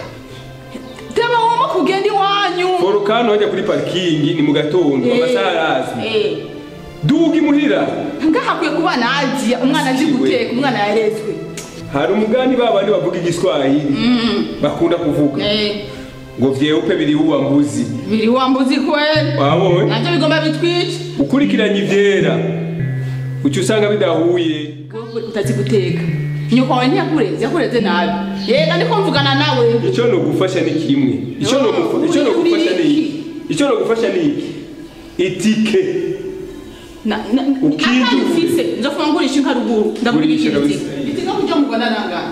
[SPEAKER 11] Teba woma kugenda iwanyu.
[SPEAKER 3] Volcano hajya kuri parking ni mu gatondo amasaha arazwi. Dugi muhira.
[SPEAKER 11] Ngahakwiye kuba nazi umwana azi guteka umwana yarezwe.
[SPEAKER 3] Hari umugani babandi bavuga igiswahili. Bakunda kuvuga. Ngo vyeupe biri uwa mbuzi.
[SPEAKER 11] Biri uwa mbuzi kweli.
[SPEAKER 3] Wabonye?
[SPEAKER 11] Navyo bigomba bitwice.
[SPEAKER 3] Ukurikiranye ivyera. Ucu usanga bidahuye.
[SPEAKER 11] Utazi guteka. Nyoko wawe ntiyakureze, yakureze nabi. Yega ndiko mvugana nawe.
[SPEAKER 3] Ico no gufasha ni kimwe. Ico no gufasha ni iki? Ico no gufasha ni iki? Itike.
[SPEAKER 11] Na akandi ufise nzofuma ngurisha inka ruguru ndagurisha itike. Itike kuja mu Rwanda nangahe?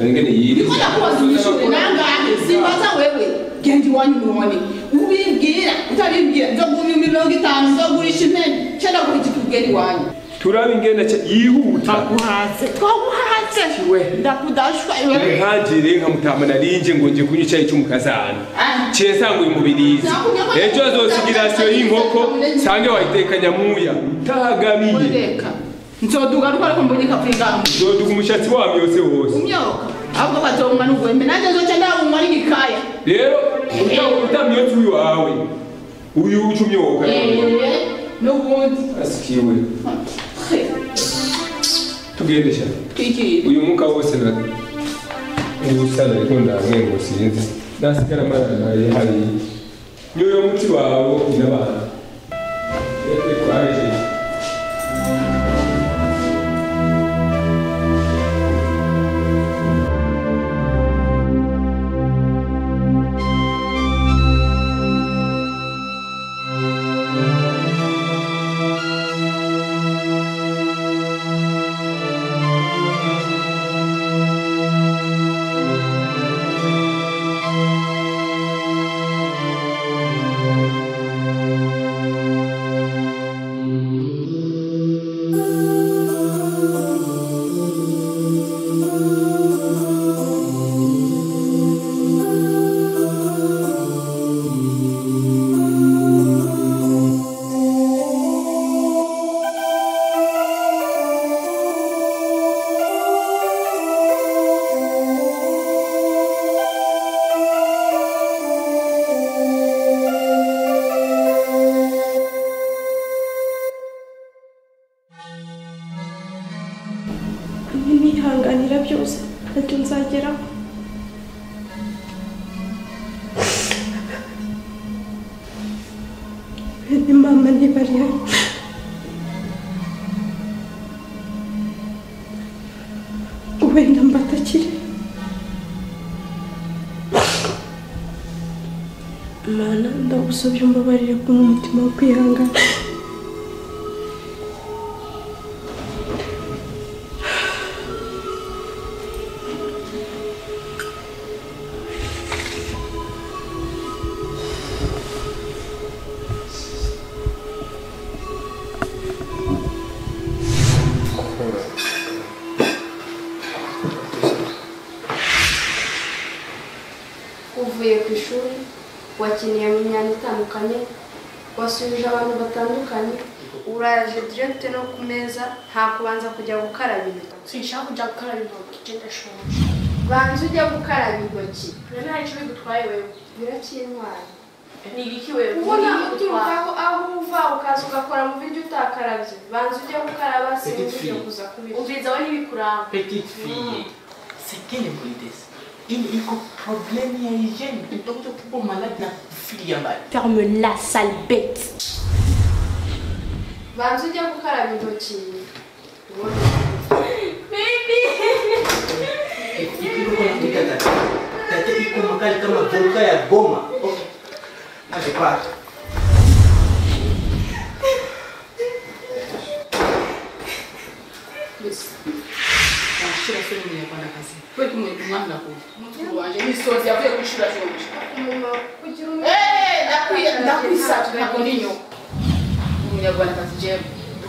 [SPEAKER 3] Ngene yiri.
[SPEAKER 11] Ndiko ndakubaza ubishure nangahe? Simbaza wewe. Genda iwanyu none. Ubibwira, utabibwira nzoguma 50 nzogurisha impene. Cenda kuri itike ugenda iwanyu.
[SPEAKER 3] Turabe ingenda yihuta.
[SPEAKER 11] Twaguhaze. Ndakudashwa iwe.
[SPEAKER 3] Nkagire nka mutama narinje ngo nje kunywa icyayi cy'umukazana. Ciye sanga uyu mubirizi. Ejo azosigira siyo y'inkoko sange wayitekanya muya. Tahagamiye.
[SPEAKER 11] Nzoduga ruko ariko mbonye kapinga.
[SPEAKER 3] Nzoduga umushatsi wamyose wose.
[SPEAKER 11] Umyoka. Ahubwo bazomwa n'ugwembe nanje nzoca ndawumwa n'igikaya.
[SPEAKER 3] Rero utamyotse uyu wawe. Uyu uca umyoka.
[SPEAKER 11] N'ubundi.
[SPEAKER 3] Asikiwe. Tugende sha.
[SPEAKER 11] Twikire.
[SPEAKER 3] Uyu mwuka wose na usana ariko ndamwe ngo sinzi. Nasigara mara yihariye. Nyoyo muti wawe n'abana. Ete kwaje.
[SPEAKER 12] Nihanganira byose ntacyo nzageraho. Ni mama ntibari hano. Wenda mbatakire. Mana ndagusabye umbabarire kumpa umutima wo kwihangana.
[SPEAKER 9] Wakiniye mu myanya itandukanye, wasubije abantu batandukanye, uraje direct no ku meza, nta kubanza kujya gukaraba intoki.
[SPEAKER 12] Sinshaka kujya gukaraba intoki, je ndashonje.
[SPEAKER 9] Banza ujya gukaraba intoki.
[SPEAKER 12] None hari icyo bigutwaye wewe?
[SPEAKER 9] Biracyintwaye.
[SPEAKER 12] Ni ibiki wewe?
[SPEAKER 9] Ubona uturuka aho uva ukaza ugakora mu biryo utakaravye. Banza ujya gukaraba sinzi kuza kubirya.
[SPEAKER 12] Umviriza we ntibikuraba.
[SPEAKER 13] Petite fille, c'est quelle impolitesse? Il y a problème ya hygiène. Utakuja kuwa malade na kufilia mbali.
[SPEAKER 12] Ferme-la, sale bête.
[SPEAKER 9] Banza ujya gukaraba intoki.
[SPEAKER 12] Baby.
[SPEAKER 13] Tata iko makali kama volka ya Goma. Okay. Aje kwa.
[SPEAKER 11] Shira sio mwenye kazi. Wewe kumwe mwana ko. Mtu wanje ni sozi avuye kwishura shoje.
[SPEAKER 9] Kugira
[SPEAKER 11] Ndakwisa tunakoninyo. Umunyarwanda kazi je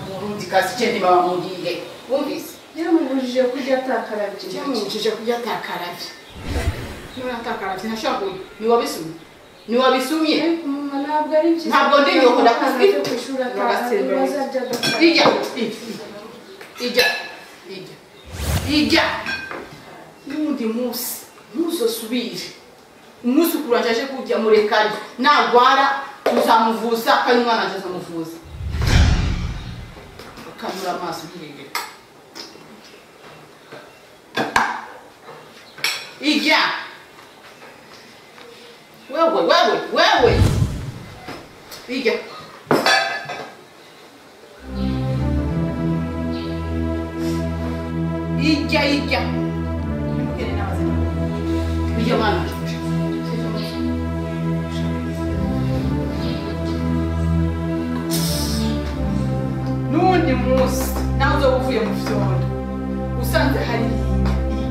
[SPEAKER 11] Umurundi kazi je ndi mama mugire. Wumvise?
[SPEAKER 9] Yaramubujije kurya atakaravye.
[SPEAKER 11] Yaramubujije kurya atakaravye. None atakaravye ntashaka kurya. Ni wabisumye. Ni wabisumye?
[SPEAKER 9] Mama ntabwo ari byiza.
[SPEAKER 11] Ntabwo ndi nyoko ndakwisa.
[SPEAKER 9] Kwishura atakaravye.
[SPEAKER 11] Ijya. Ijya. Ijya. Ijya. N'undi munsi ntuzosubire. Umunsi ukuranje aje kujya murekanye nagwara uzamuvuza kandi umwana aje azamuvuza. Akamura amaso nk'irengero. Ijya. Wewe wewe wewe. Ijya. Ijya ijya. Ijya mwana. N'undi munsi nawe uzoba uvuye mu vyondo usanze hari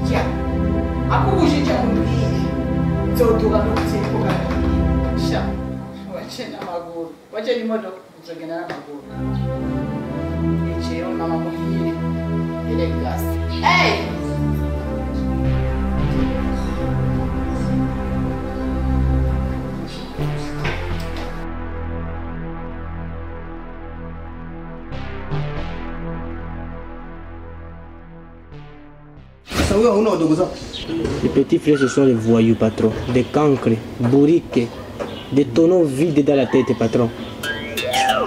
[SPEAKER 11] ijya akubujije kumbwire nzoduga no kutikuga sha wace n'amaguru wace n'imodoka uzogenda n'amaguru iceyo mama muhire elegasi hey!
[SPEAKER 14] Les petits frères, ce sont les voyous, patron. Des cancres, bourriques, des tonneaux vides dans la tête, patron.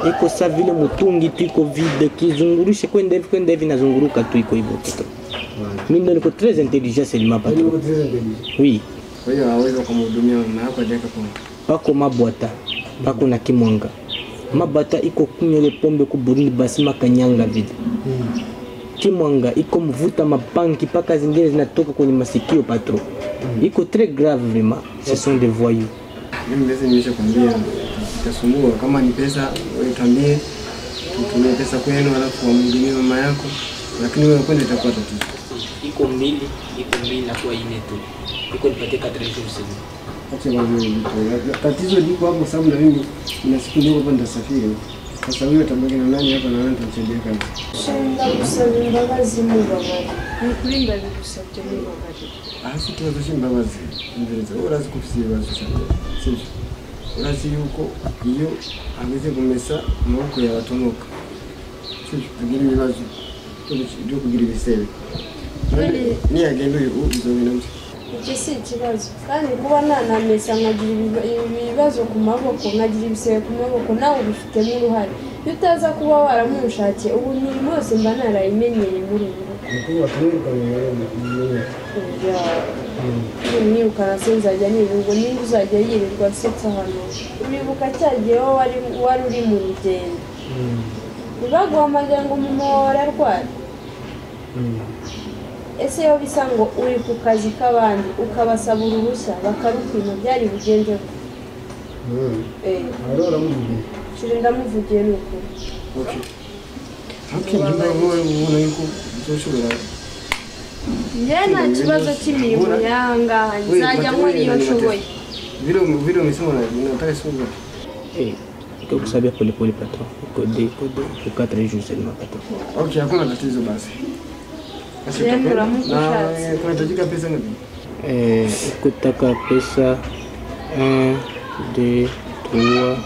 [SPEAKER 14] Iko sa vile mutungi tu iko vide kizungurushe kwenda hivi kwenda hivi nazunguruka tu iko hivyo patron. Mimi ndo niko très intelligent seulement patron. Oui.
[SPEAKER 7] Kwa hiyo hawezi kumhudumia mama yako ajaka kwa.
[SPEAKER 14] Pako mabwata, pako na kimwanga. Mabata iko kunywa ile pombe ku Burundi basi makanyanga vile. Kimwanga iko mvuta mapanki paka zingine zinatoka kwenye masikio patron. Iko très grave vraiment. Ce sont des voyous.
[SPEAKER 7] Mimi mbese nimeshakwambia itasumbua kama ni pesa wewe tuambie tutumie pesa kwenu alafu wamhudumie mama yako, lakini wewe kwenda itakuwa tatizo.
[SPEAKER 14] Iko mbili na kwa ine tu. Iko nipatie 4 jours sasa.
[SPEAKER 7] Acha bwana, tatizo liko hapo sababu na mimi nina siku ndogo hapa nitasafiri. Sasa wewe utabaki na nani hapa na nani tutamsaidia kazi?
[SPEAKER 9] Ndagusaba imbabazi mubabare. Ni kuri ndabigusabye mubabare.
[SPEAKER 7] Hasi kibazo cy'imbabazi. Umviriza urazi ko ufite ibibazo cyane. Sibyo? Urazi yuko iyo ameze kumesa amaboko yawe atonoka. Sibyo? Agira ibibazo byo kugira ibisebe. Niyagenda uyu uzogenda mute.
[SPEAKER 9] Icyo si ikibazo kandi kuba nanamesa nkagira ibibazo ku maboko nkagira ibisebe ku maboko nawe ubifitemo uruhare. Iyo utaza kuba waramushakiye ubu imirimo yose mba narayimenyeye muri ubu rugo. Nimwirukana se nzajya nirirwa nimba uzajya yirirwa nsetsa hano. Uribuka cya gihe wari uri mu rugendo ntibaguhamagara ngo mama wawe ararwara. Ese iyo bisa ngo uri ku kazi k'abandi ukabasaba uruhushya bakarukwima byari bugenze gute? Shuri ndamuvugiye ni ukuri. Njye nta kibazo cy'imirimo y'ahangaha nzajya nkora iyo nshoboye.
[SPEAKER 14] Kusabia pole pole patron. Iko 2 ou 4 jours seulement patron.
[SPEAKER 7] Okay, hakuna tatizo basi. Na kunahitajika pesa ngapi?
[SPEAKER 14] Kutaka pesa 2, 3,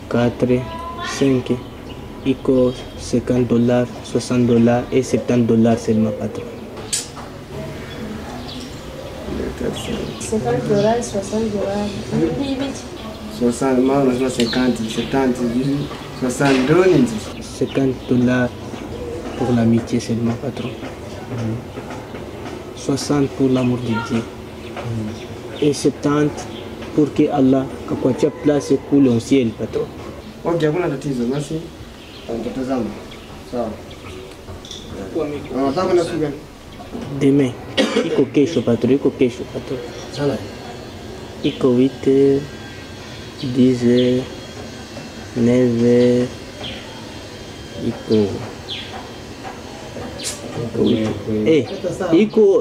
[SPEAKER 14] 4, 5. Iko $50, $60 et $70 seulement, patron.
[SPEAKER 9] $50, $60. Ni ibiki?
[SPEAKER 7] 60, mama unasema 50, 70, 62.
[SPEAKER 14] $50 pour l'amitié seulement, patron. 60 pour l'amour de Dieu. Et 70 pour que Allah akuachie place kule au ciel, patron.
[SPEAKER 7] Okay, hakuna tatizo basi. Tutatazama. Sawa. Unataka kwenda siku gani?
[SPEAKER 14] Demain. Iko kesho, patron, iko kesho, patron.
[SPEAKER 7] Sawa.
[SPEAKER 14] Iko 8h, 10h, 9h, iko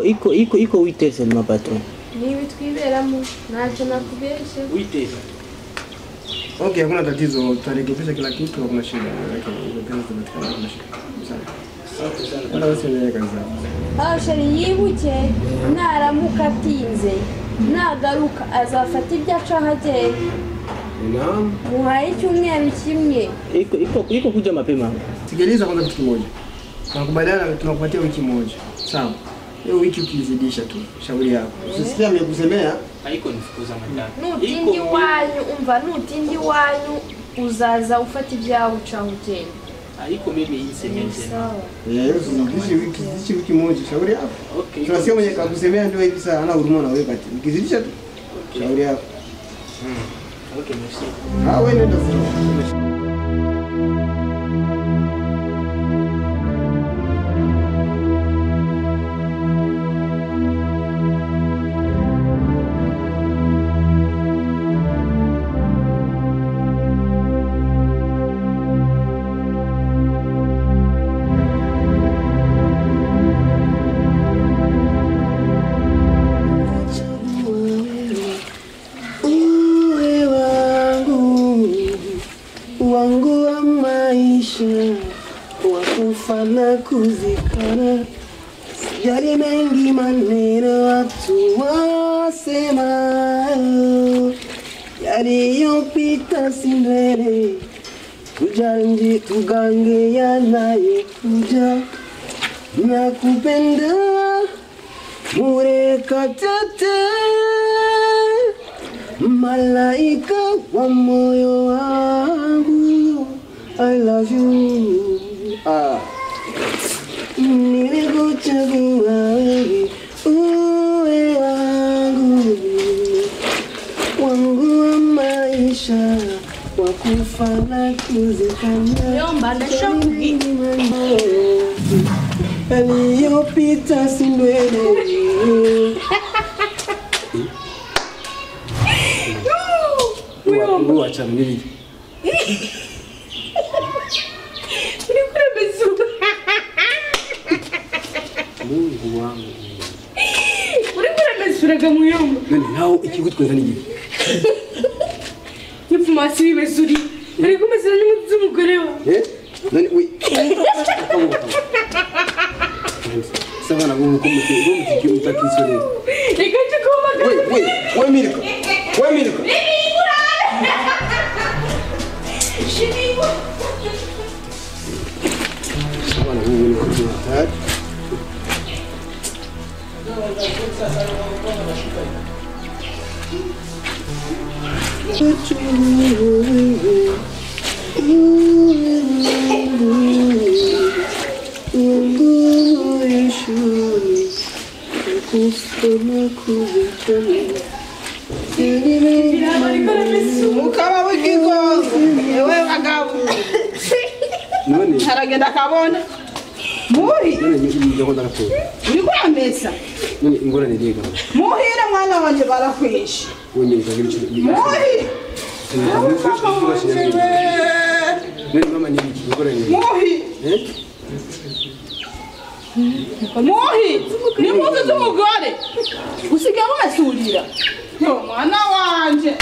[SPEAKER 14] 8h. Iko 8h seulement, patron.
[SPEAKER 9] Nibi twiberamo ntacyo nakubeshe.
[SPEAKER 14] 8h.
[SPEAKER 7] Okay, hakuna tatizo, tutarekebisha kila kitu, hakuna shida. Lakini pesa zitapatikana, hakuna shida. Sawa. Wala usiendelee kazi zako.
[SPEAKER 9] Aho sheri yibuke naramuka atinze nagaruka azafata ibyo aca ahagera.
[SPEAKER 7] Naam.
[SPEAKER 9] Muhaye icyumweru kimwe.
[SPEAKER 14] Iko kuja mapema.
[SPEAKER 7] Sikiliza kwanza kitu kimoja. Tunakubaliana tunakupatia wiki moja. Sawa. Hiyo wiki ukizidisha tu shauri yako. Usisikie amekusemea
[SPEAKER 1] haiko nifukuza matatu.
[SPEAKER 9] Nutindi wanyu umva nutindi wanyu uzaza ufata ibyawe uca ugenda.
[SPEAKER 1] Haiko mimi insemeze.
[SPEAKER 7] Eh, usizidishe wiki, zidishe wiki moja shauri yako.
[SPEAKER 1] Okay.
[SPEAKER 7] Tunasikia mwenye kakusemea ndio hivi sasa ana huruma na wewe kati. Ukizidisha tu shauri yako.
[SPEAKER 1] Okay, merci.
[SPEAKER 7] Ah, wewe nenda sasa. Kuzikana sijali mengi maneno watu wasema yaliyopita si ndwele tujanji tugange yanayokuja nakupenda murekatete malaika wa moyo wangu I love you. Ah. Nilikuchagua wewe uwe wangu wangu wa maisha wa kufa na kuzikana.
[SPEAKER 12] Yomba ndashaka
[SPEAKER 7] yaliyopita si ndwele. Uwa chana nini? Mungu wangu.
[SPEAKER 2] Urikura mesuraga muyomba.
[SPEAKER 7] None nawo ikigutwenza ni giki?
[SPEAKER 2] Nipfumasi w'imesuri. Uri kumesura n'impuzu z'umugore wawe.
[SPEAKER 7] Eh? None we. Sabana bo mukomete bo mutiki mutakisore.
[SPEAKER 2] Reka nje
[SPEAKER 7] We we we Mirko. We Mirko. Sabana bo mukomete.
[SPEAKER 11] Mukaba w'ikigongo ewe bagabo aragenda akabona muhi uriko uramesa
[SPEAKER 7] ingorane iriga
[SPEAKER 11] muhira mwana wanje barakwishe muhi muhi muhi ni impuzu z'umugore usigaye wasurira yo mwana wanje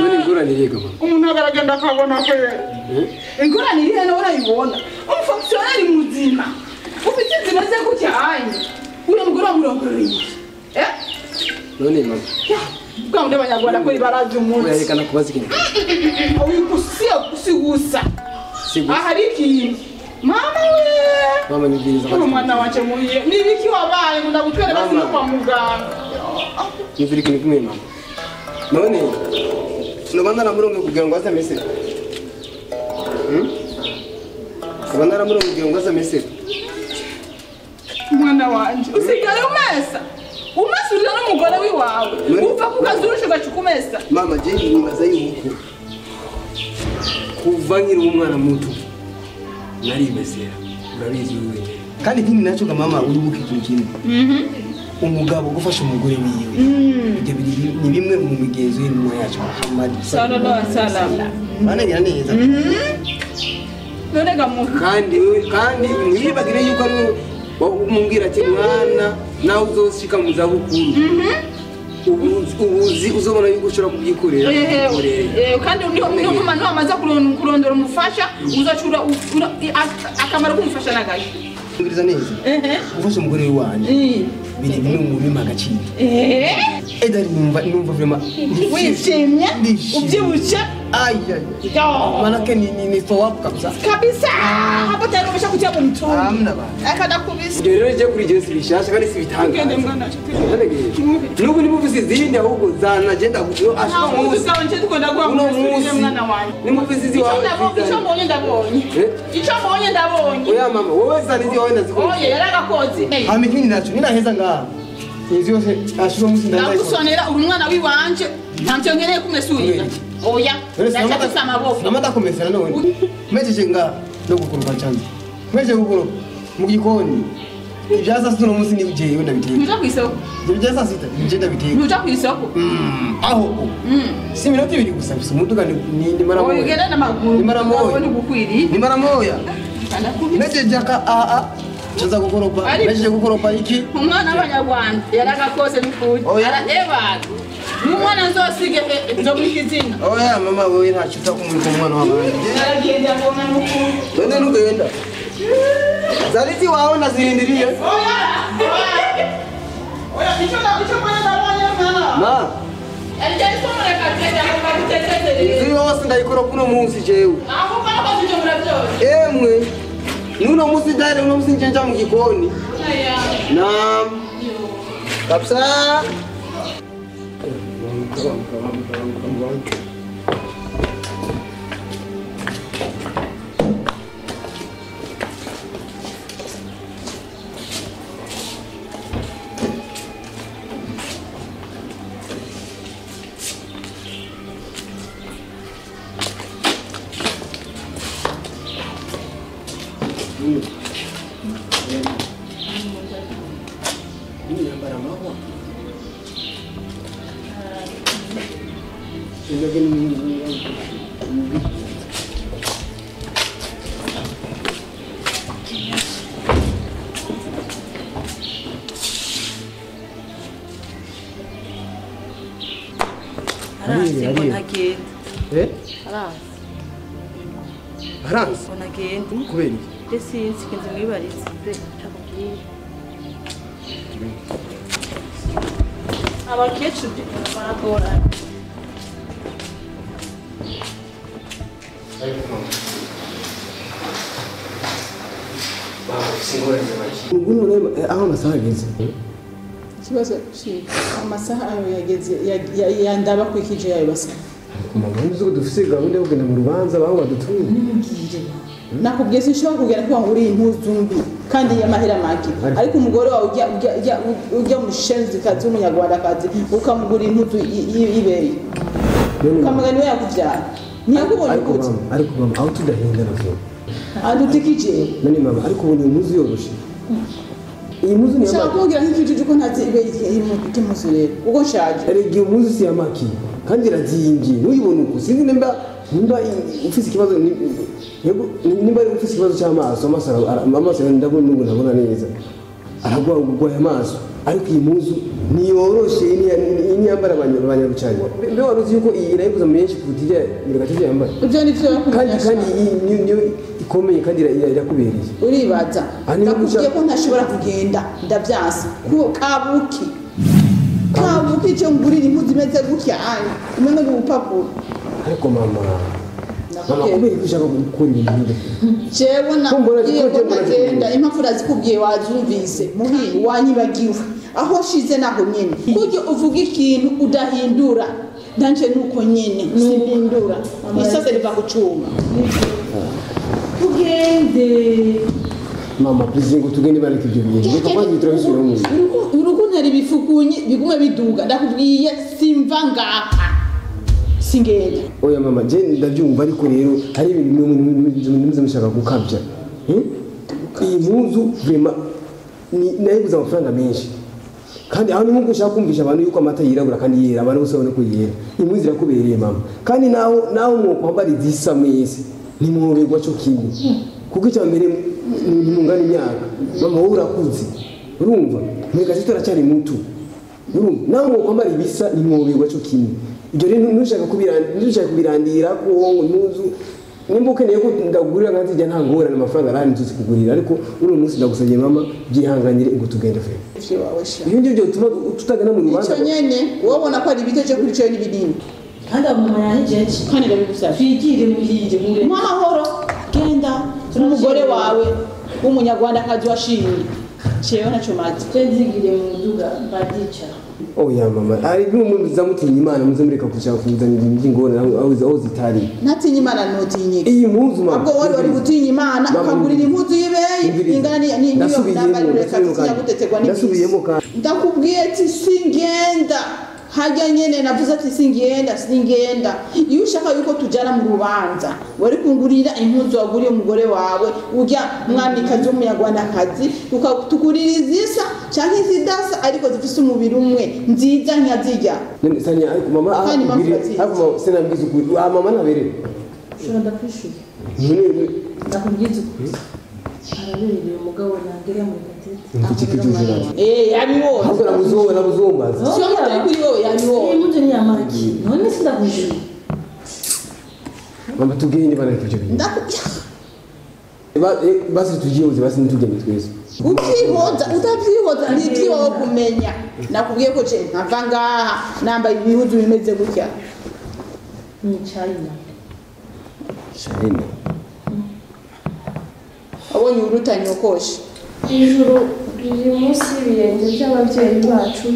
[SPEAKER 7] none ingorane iriga mama
[SPEAKER 11] umuntu agaragenda akabona kwera ingorane iri hano urayibona umufonctionnaire muzima ufite zimeze gutya anye uriya mugore wamurongoreye eh
[SPEAKER 7] none mama
[SPEAKER 11] Bwa mundi abanyarwanda ko baraje umunsi.
[SPEAKER 7] Oya, kubaza ikintu.
[SPEAKER 11] Uyu kusiya kusigusa. Ahari ikintu. Mama we.
[SPEAKER 7] Mama nibwiriza.
[SPEAKER 11] Umwana wanje muhiye. Nibiki wabaye ngo ndagutwere basi no kwa muganga.
[SPEAKER 7] Niviri ikintu kimwe mama. None noba naramurongo kugira ngo aze mese. Noba naramurongo kugira ngo aze mese.
[SPEAKER 11] Mwana wanje usigaye umesa. Umasurira n'umugore wiwawe. Uva ku kazurusha gacukumesa.
[SPEAKER 7] Mama je nibaza yuko kuva nkiri umwana muto narimesera urabizi wewe. Kandi ikindi nacyo ga mama uribuka ikintu kimwe. Umugabo gufasha umugore wiwe. Ibyo ni bimwe mu migenzo y'intumwa yacu Muhammad
[SPEAKER 11] sallallahu alaihi wasallam.
[SPEAKER 7] Banagira neza.
[SPEAKER 11] None ga mu
[SPEAKER 7] kandi mwibagire yuko ari umumbwira ati mwana nawe uzoshika mu zabukuru. Ubuzi uzobona yuko ushobora kubyikorera.
[SPEAKER 11] Kandi niho mama amaze kurondora umufasha uzacura akamaro k'umufasha nagaye.
[SPEAKER 7] Ngiriza neza. Ufasha umugore wanje. Biri bimwe mu bimpa agaciro. Edari numva vraiment
[SPEAKER 11] wishimye ubyibushye.
[SPEAKER 7] Ay. Manake ni thawabu kabisa.
[SPEAKER 11] Kabisa. Hapo tayari umeshakutia mu mtungi.
[SPEAKER 7] Hamna bana.
[SPEAKER 11] Akada kubisa.
[SPEAKER 7] Ndio rero je kuri je bishasha kandi si bitangaza.
[SPEAKER 11] Ngende mwana.
[SPEAKER 7] Nubu nimuvuze izindi ahubwo zana agenda ashika
[SPEAKER 11] munsi. Nje tukonda kwa mwana wanje.
[SPEAKER 7] Nimuvuze izi wawe.
[SPEAKER 11] Icyo mbonye ndabonye. Icyo mbonye ndabonye.
[SPEAKER 7] Oya mama wowe zana izi wawe ndazikora.
[SPEAKER 11] Oye yaragakoze.
[SPEAKER 7] Hama ikindi naco ninaheza ngaha. Izi yose ashika munsi ndazikora.
[SPEAKER 11] Ndagusonera uri umwana wiwanje. Ntamcyo nkeneye kumesurira. Oya, ndacafisa amaboko.
[SPEAKER 7] Namata kumesera none. Mejeje nga no gukoropa cyanze. Mejeje gukoropa mu gikoni. Ibya saa sita no munsi ni ujewe ndabiteka.
[SPEAKER 11] Ntuja kwisoko.
[SPEAKER 7] Ibya saa sita nje ndabiteka.
[SPEAKER 11] Ntuja kwisoko.
[SPEAKER 7] Aho. Si minota ibiri gusa gusa umuduga ni mara moya.
[SPEAKER 11] Ugenda n'amaguru.
[SPEAKER 7] Ni mara moya.
[SPEAKER 11] Ni gukwiri.
[SPEAKER 7] Ni mara moya. Mejeje aka a chaza gukoropa. Mejeje gukoropa iki?
[SPEAKER 11] Umwana w'abanyarwanda yaragakoze n'ukuri. Arahebana. Umwana nzosige nzomwikizina.
[SPEAKER 7] Oya mama wewe ntacyo utakumurika umwana w'abandi.
[SPEAKER 11] Naragenda ngoma n'ukuri.
[SPEAKER 7] None nugenda. Zarizi wawe nazirindiriye.
[SPEAKER 11] Oya. Oya icyo mbona ndabonye mwana.
[SPEAKER 7] Ma.
[SPEAKER 11] Arije somureka tete agomba gutetetereza.
[SPEAKER 7] Inzu yose ndayikoropa uno munsi jewe.
[SPEAKER 11] Aho mbona ko tujye byose.
[SPEAKER 7] Emwe. Nuno munsi ndare uno munsi njenja mu gikoni.
[SPEAKER 11] Oya.
[SPEAKER 7] Naam. Kabisa. Aranze.
[SPEAKER 4] Unagenda.
[SPEAKER 7] Kubera iki?
[SPEAKER 4] Sinzi kinzi mwibarize takubwira. Abakecuru baragorana.
[SPEAKER 7] Aho amasaha ageze.
[SPEAKER 11] Ikibazo amasaha ayo yageze yandaba kwikije yayo basa.
[SPEAKER 7] Mama nzi ko dufise gahunda yo kugenda mu rubanza baho badutumye.
[SPEAKER 11] Nimubwire. Nakubwiye sinshobora kugenda kuba nguri impuzu mbi kandi y'amahera make. Ariko umugore wawe ujya mushenzi kazi w'umunyarwanda kazi ukamugura impuzu y'ibeye. Ukamugani we yakuvyara. Ntiyakubonye gute?
[SPEAKER 7] Ariko mama aho tudahenda navyo.
[SPEAKER 11] Adutikije.
[SPEAKER 7] Nani mama ariko ubu ni impuzu yoroshe. Iyi mpuzu ni
[SPEAKER 11] yamaki. Nshaka kugira nk'ikijiji ko ntazi ibeye y'impuzu rero. Uko nshaje.
[SPEAKER 7] Erega iyo mpuzu si yamaki. Kandi irazingi nuyibona uko sinzi nimba ufise ikibazo nimba ufise ikibazo cy'amaso amaso ndabona n'ubu ntabona neza aragwa amaso ariko iyi mpuzu niyoroshe ni yambara abanyarucanye mbe waruzi yuko iyi irayiguza menshi kuruta ijya miragacije yambara
[SPEAKER 11] ibyo ni byo
[SPEAKER 7] kandi niyo ikomeye kandi irakubereye
[SPEAKER 11] uribaza ndakubwiye ko ntashobora kugenda ndabyanse kabuki Mpaka icyo ngurira impuzu imeze gutya anya umengo ni urupapuro.
[SPEAKER 7] Ariko mama, mama, kubera ko ushaka gukora ibintu nk'ibi?
[SPEAKER 11] Jewe nakubwiye ko ntagenda, impamvu urazikubwiye wazumvise. Muhire wanyibagiwe aho shize naho nyene. Kurya uvuga ikintu udahindura, nanje nuko nyene simpindura. Isase riva ku cuma. Tugende.
[SPEAKER 7] Mama, please, ngo tugende, bareke ibyo bintu, reka kwanza turabisubira mu nzu.
[SPEAKER 11] Urukuntera ibifukunyi bigume biduga. Ndakubwiye simva ngaha, singenda.
[SPEAKER 7] Oya mama, je ndabyumva, ariko rero hari ibintu bimwe muze mushaka gukabya. Iyi mpuzu vraiment ni nayiguze amafaranga menshi, kandi aho ni nkuko ushaka kumvisha abantu yuko amata yirabura kandi yera, abantu bose babona ko yera. Iyi mpuzu irakubereye mama, kandi naho mwokwambara izisa mwese ntimwoberwa cyo kimwe, kuko icya mbere ntimungana imyaka. Mama, wowe urakuze, urumva Murekatete aracyari muto, urumva nawe mwokwambara ibisa ntimwoberwa cyo kimwe. Ibyo rero ntushaka kubirandira ko wowe impuzu nimba ukeneye ko ndagurira nka nzijya, nta ngorane, amafaranga arahari ntuzi kugurira. Ariko uno munsi ndagusabye mama, byihanganire ngo tugende fe.
[SPEAKER 11] Ivyo wawe sha.
[SPEAKER 7] Ibyo ngibyo bituma tutagana mu rubanza.
[SPEAKER 11] Icyo nyene wobona ko ari ibito cyo kuri cyo n'ibinini.
[SPEAKER 4] Kandi abo mama yahejeje.
[SPEAKER 11] Kandi ndabigusabye.
[SPEAKER 4] Twigire muhire mure.
[SPEAKER 11] Mahoro genda n'umugore wawe w'umunyarwandakazi washimye. Cewe naco maze.
[SPEAKER 4] Je nzigire mu muduga mbadica.
[SPEAKER 7] Oya mama, ari bimwe muzamutinya Imana, muze mureka kushaka kuzana ibintu by'ingorane aho zitari.
[SPEAKER 11] Ntatinye Imana ntutinye.
[SPEAKER 7] Iyi mpuzu mama.
[SPEAKER 11] Ubwo wari gutinya Imana
[SPEAKER 7] Mama,
[SPEAKER 11] ukagurira impuzu y'ibeyi
[SPEAKER 7] Umviriza.
[SPEAKER 11] ingana niyo
[SPEAKER 7] Ndasubiyemo,
[SPEAKER 11] nambara ureka
[SPEAKER 7] ndasubiyemo
[SPEAKER 11] tinya
[SPEAKER 7] kandi.
[SPEAKER 11] guteterwa n'ibisi.
[SPEAKER 7] Ndasubiyemo kandi.
[SPEAKER 11] Ndakubwiye ati singenda. Hajya nyene navuze ati singenda, singenda. Iyo ushaka yuko tujana mu rubanza, wari kungurira impuzu waguriye umugore wawe, urya mwamikazi w'umunyarwandakazi, tukugurira izisa canke izidasa ariko zifise umubiri umwe, nziza nkazirya.
[SPEAKER 7] None Sanya, ariko mama
[SPEAKER 11] Kandi impamvu
[SPEAKER 7] akubwire,
[SPEAKER 11] urazizi.
[SPEAKER 7] ariko mama sinabwiza ukuri. Ah mama ntabereye.
[SPEAKER 4] Shora ndakwishuye.
[SPEAKER 7] None
[SPEAKER 4] Ndakubwiza ukuri. Arabereye umugabo nangere Murekatete.
[SPEAKER 7] Mfite.
[SPEAKER 11] Eh, yabibonye.
[SPEAKER 7] Ahubwo nabuze nabuzombaza.
[SPEAKER 11] Siyo mutari kuri wowe yabibonye.
[SPEAKER 4] Iyi mpuzu ni iya maki. None sindakwishuye.
[SPEAKER 7] Mama, tugende, bareke ibyo bintu.
[SPEAKER 11] Ndakubwiye.
[SPEAKER 7] Basi tujiyoze, basi ntitugende twese.
[SPEAKER 11] Ubyihoza utabyihoza ni iby'iwawe kumenya. Nakubwiye ko je nkava ngaha nambaye ibihuzu bimeze gutya.
[SPEAKER 4] Ni China.
[SPEAKER 7] China.
[SPEAKER 11] Wabonye uruta nyokoshe.
[SPEAKER 9] Ijuru riri munsi y'ibirenge by'ababyeyi bacu.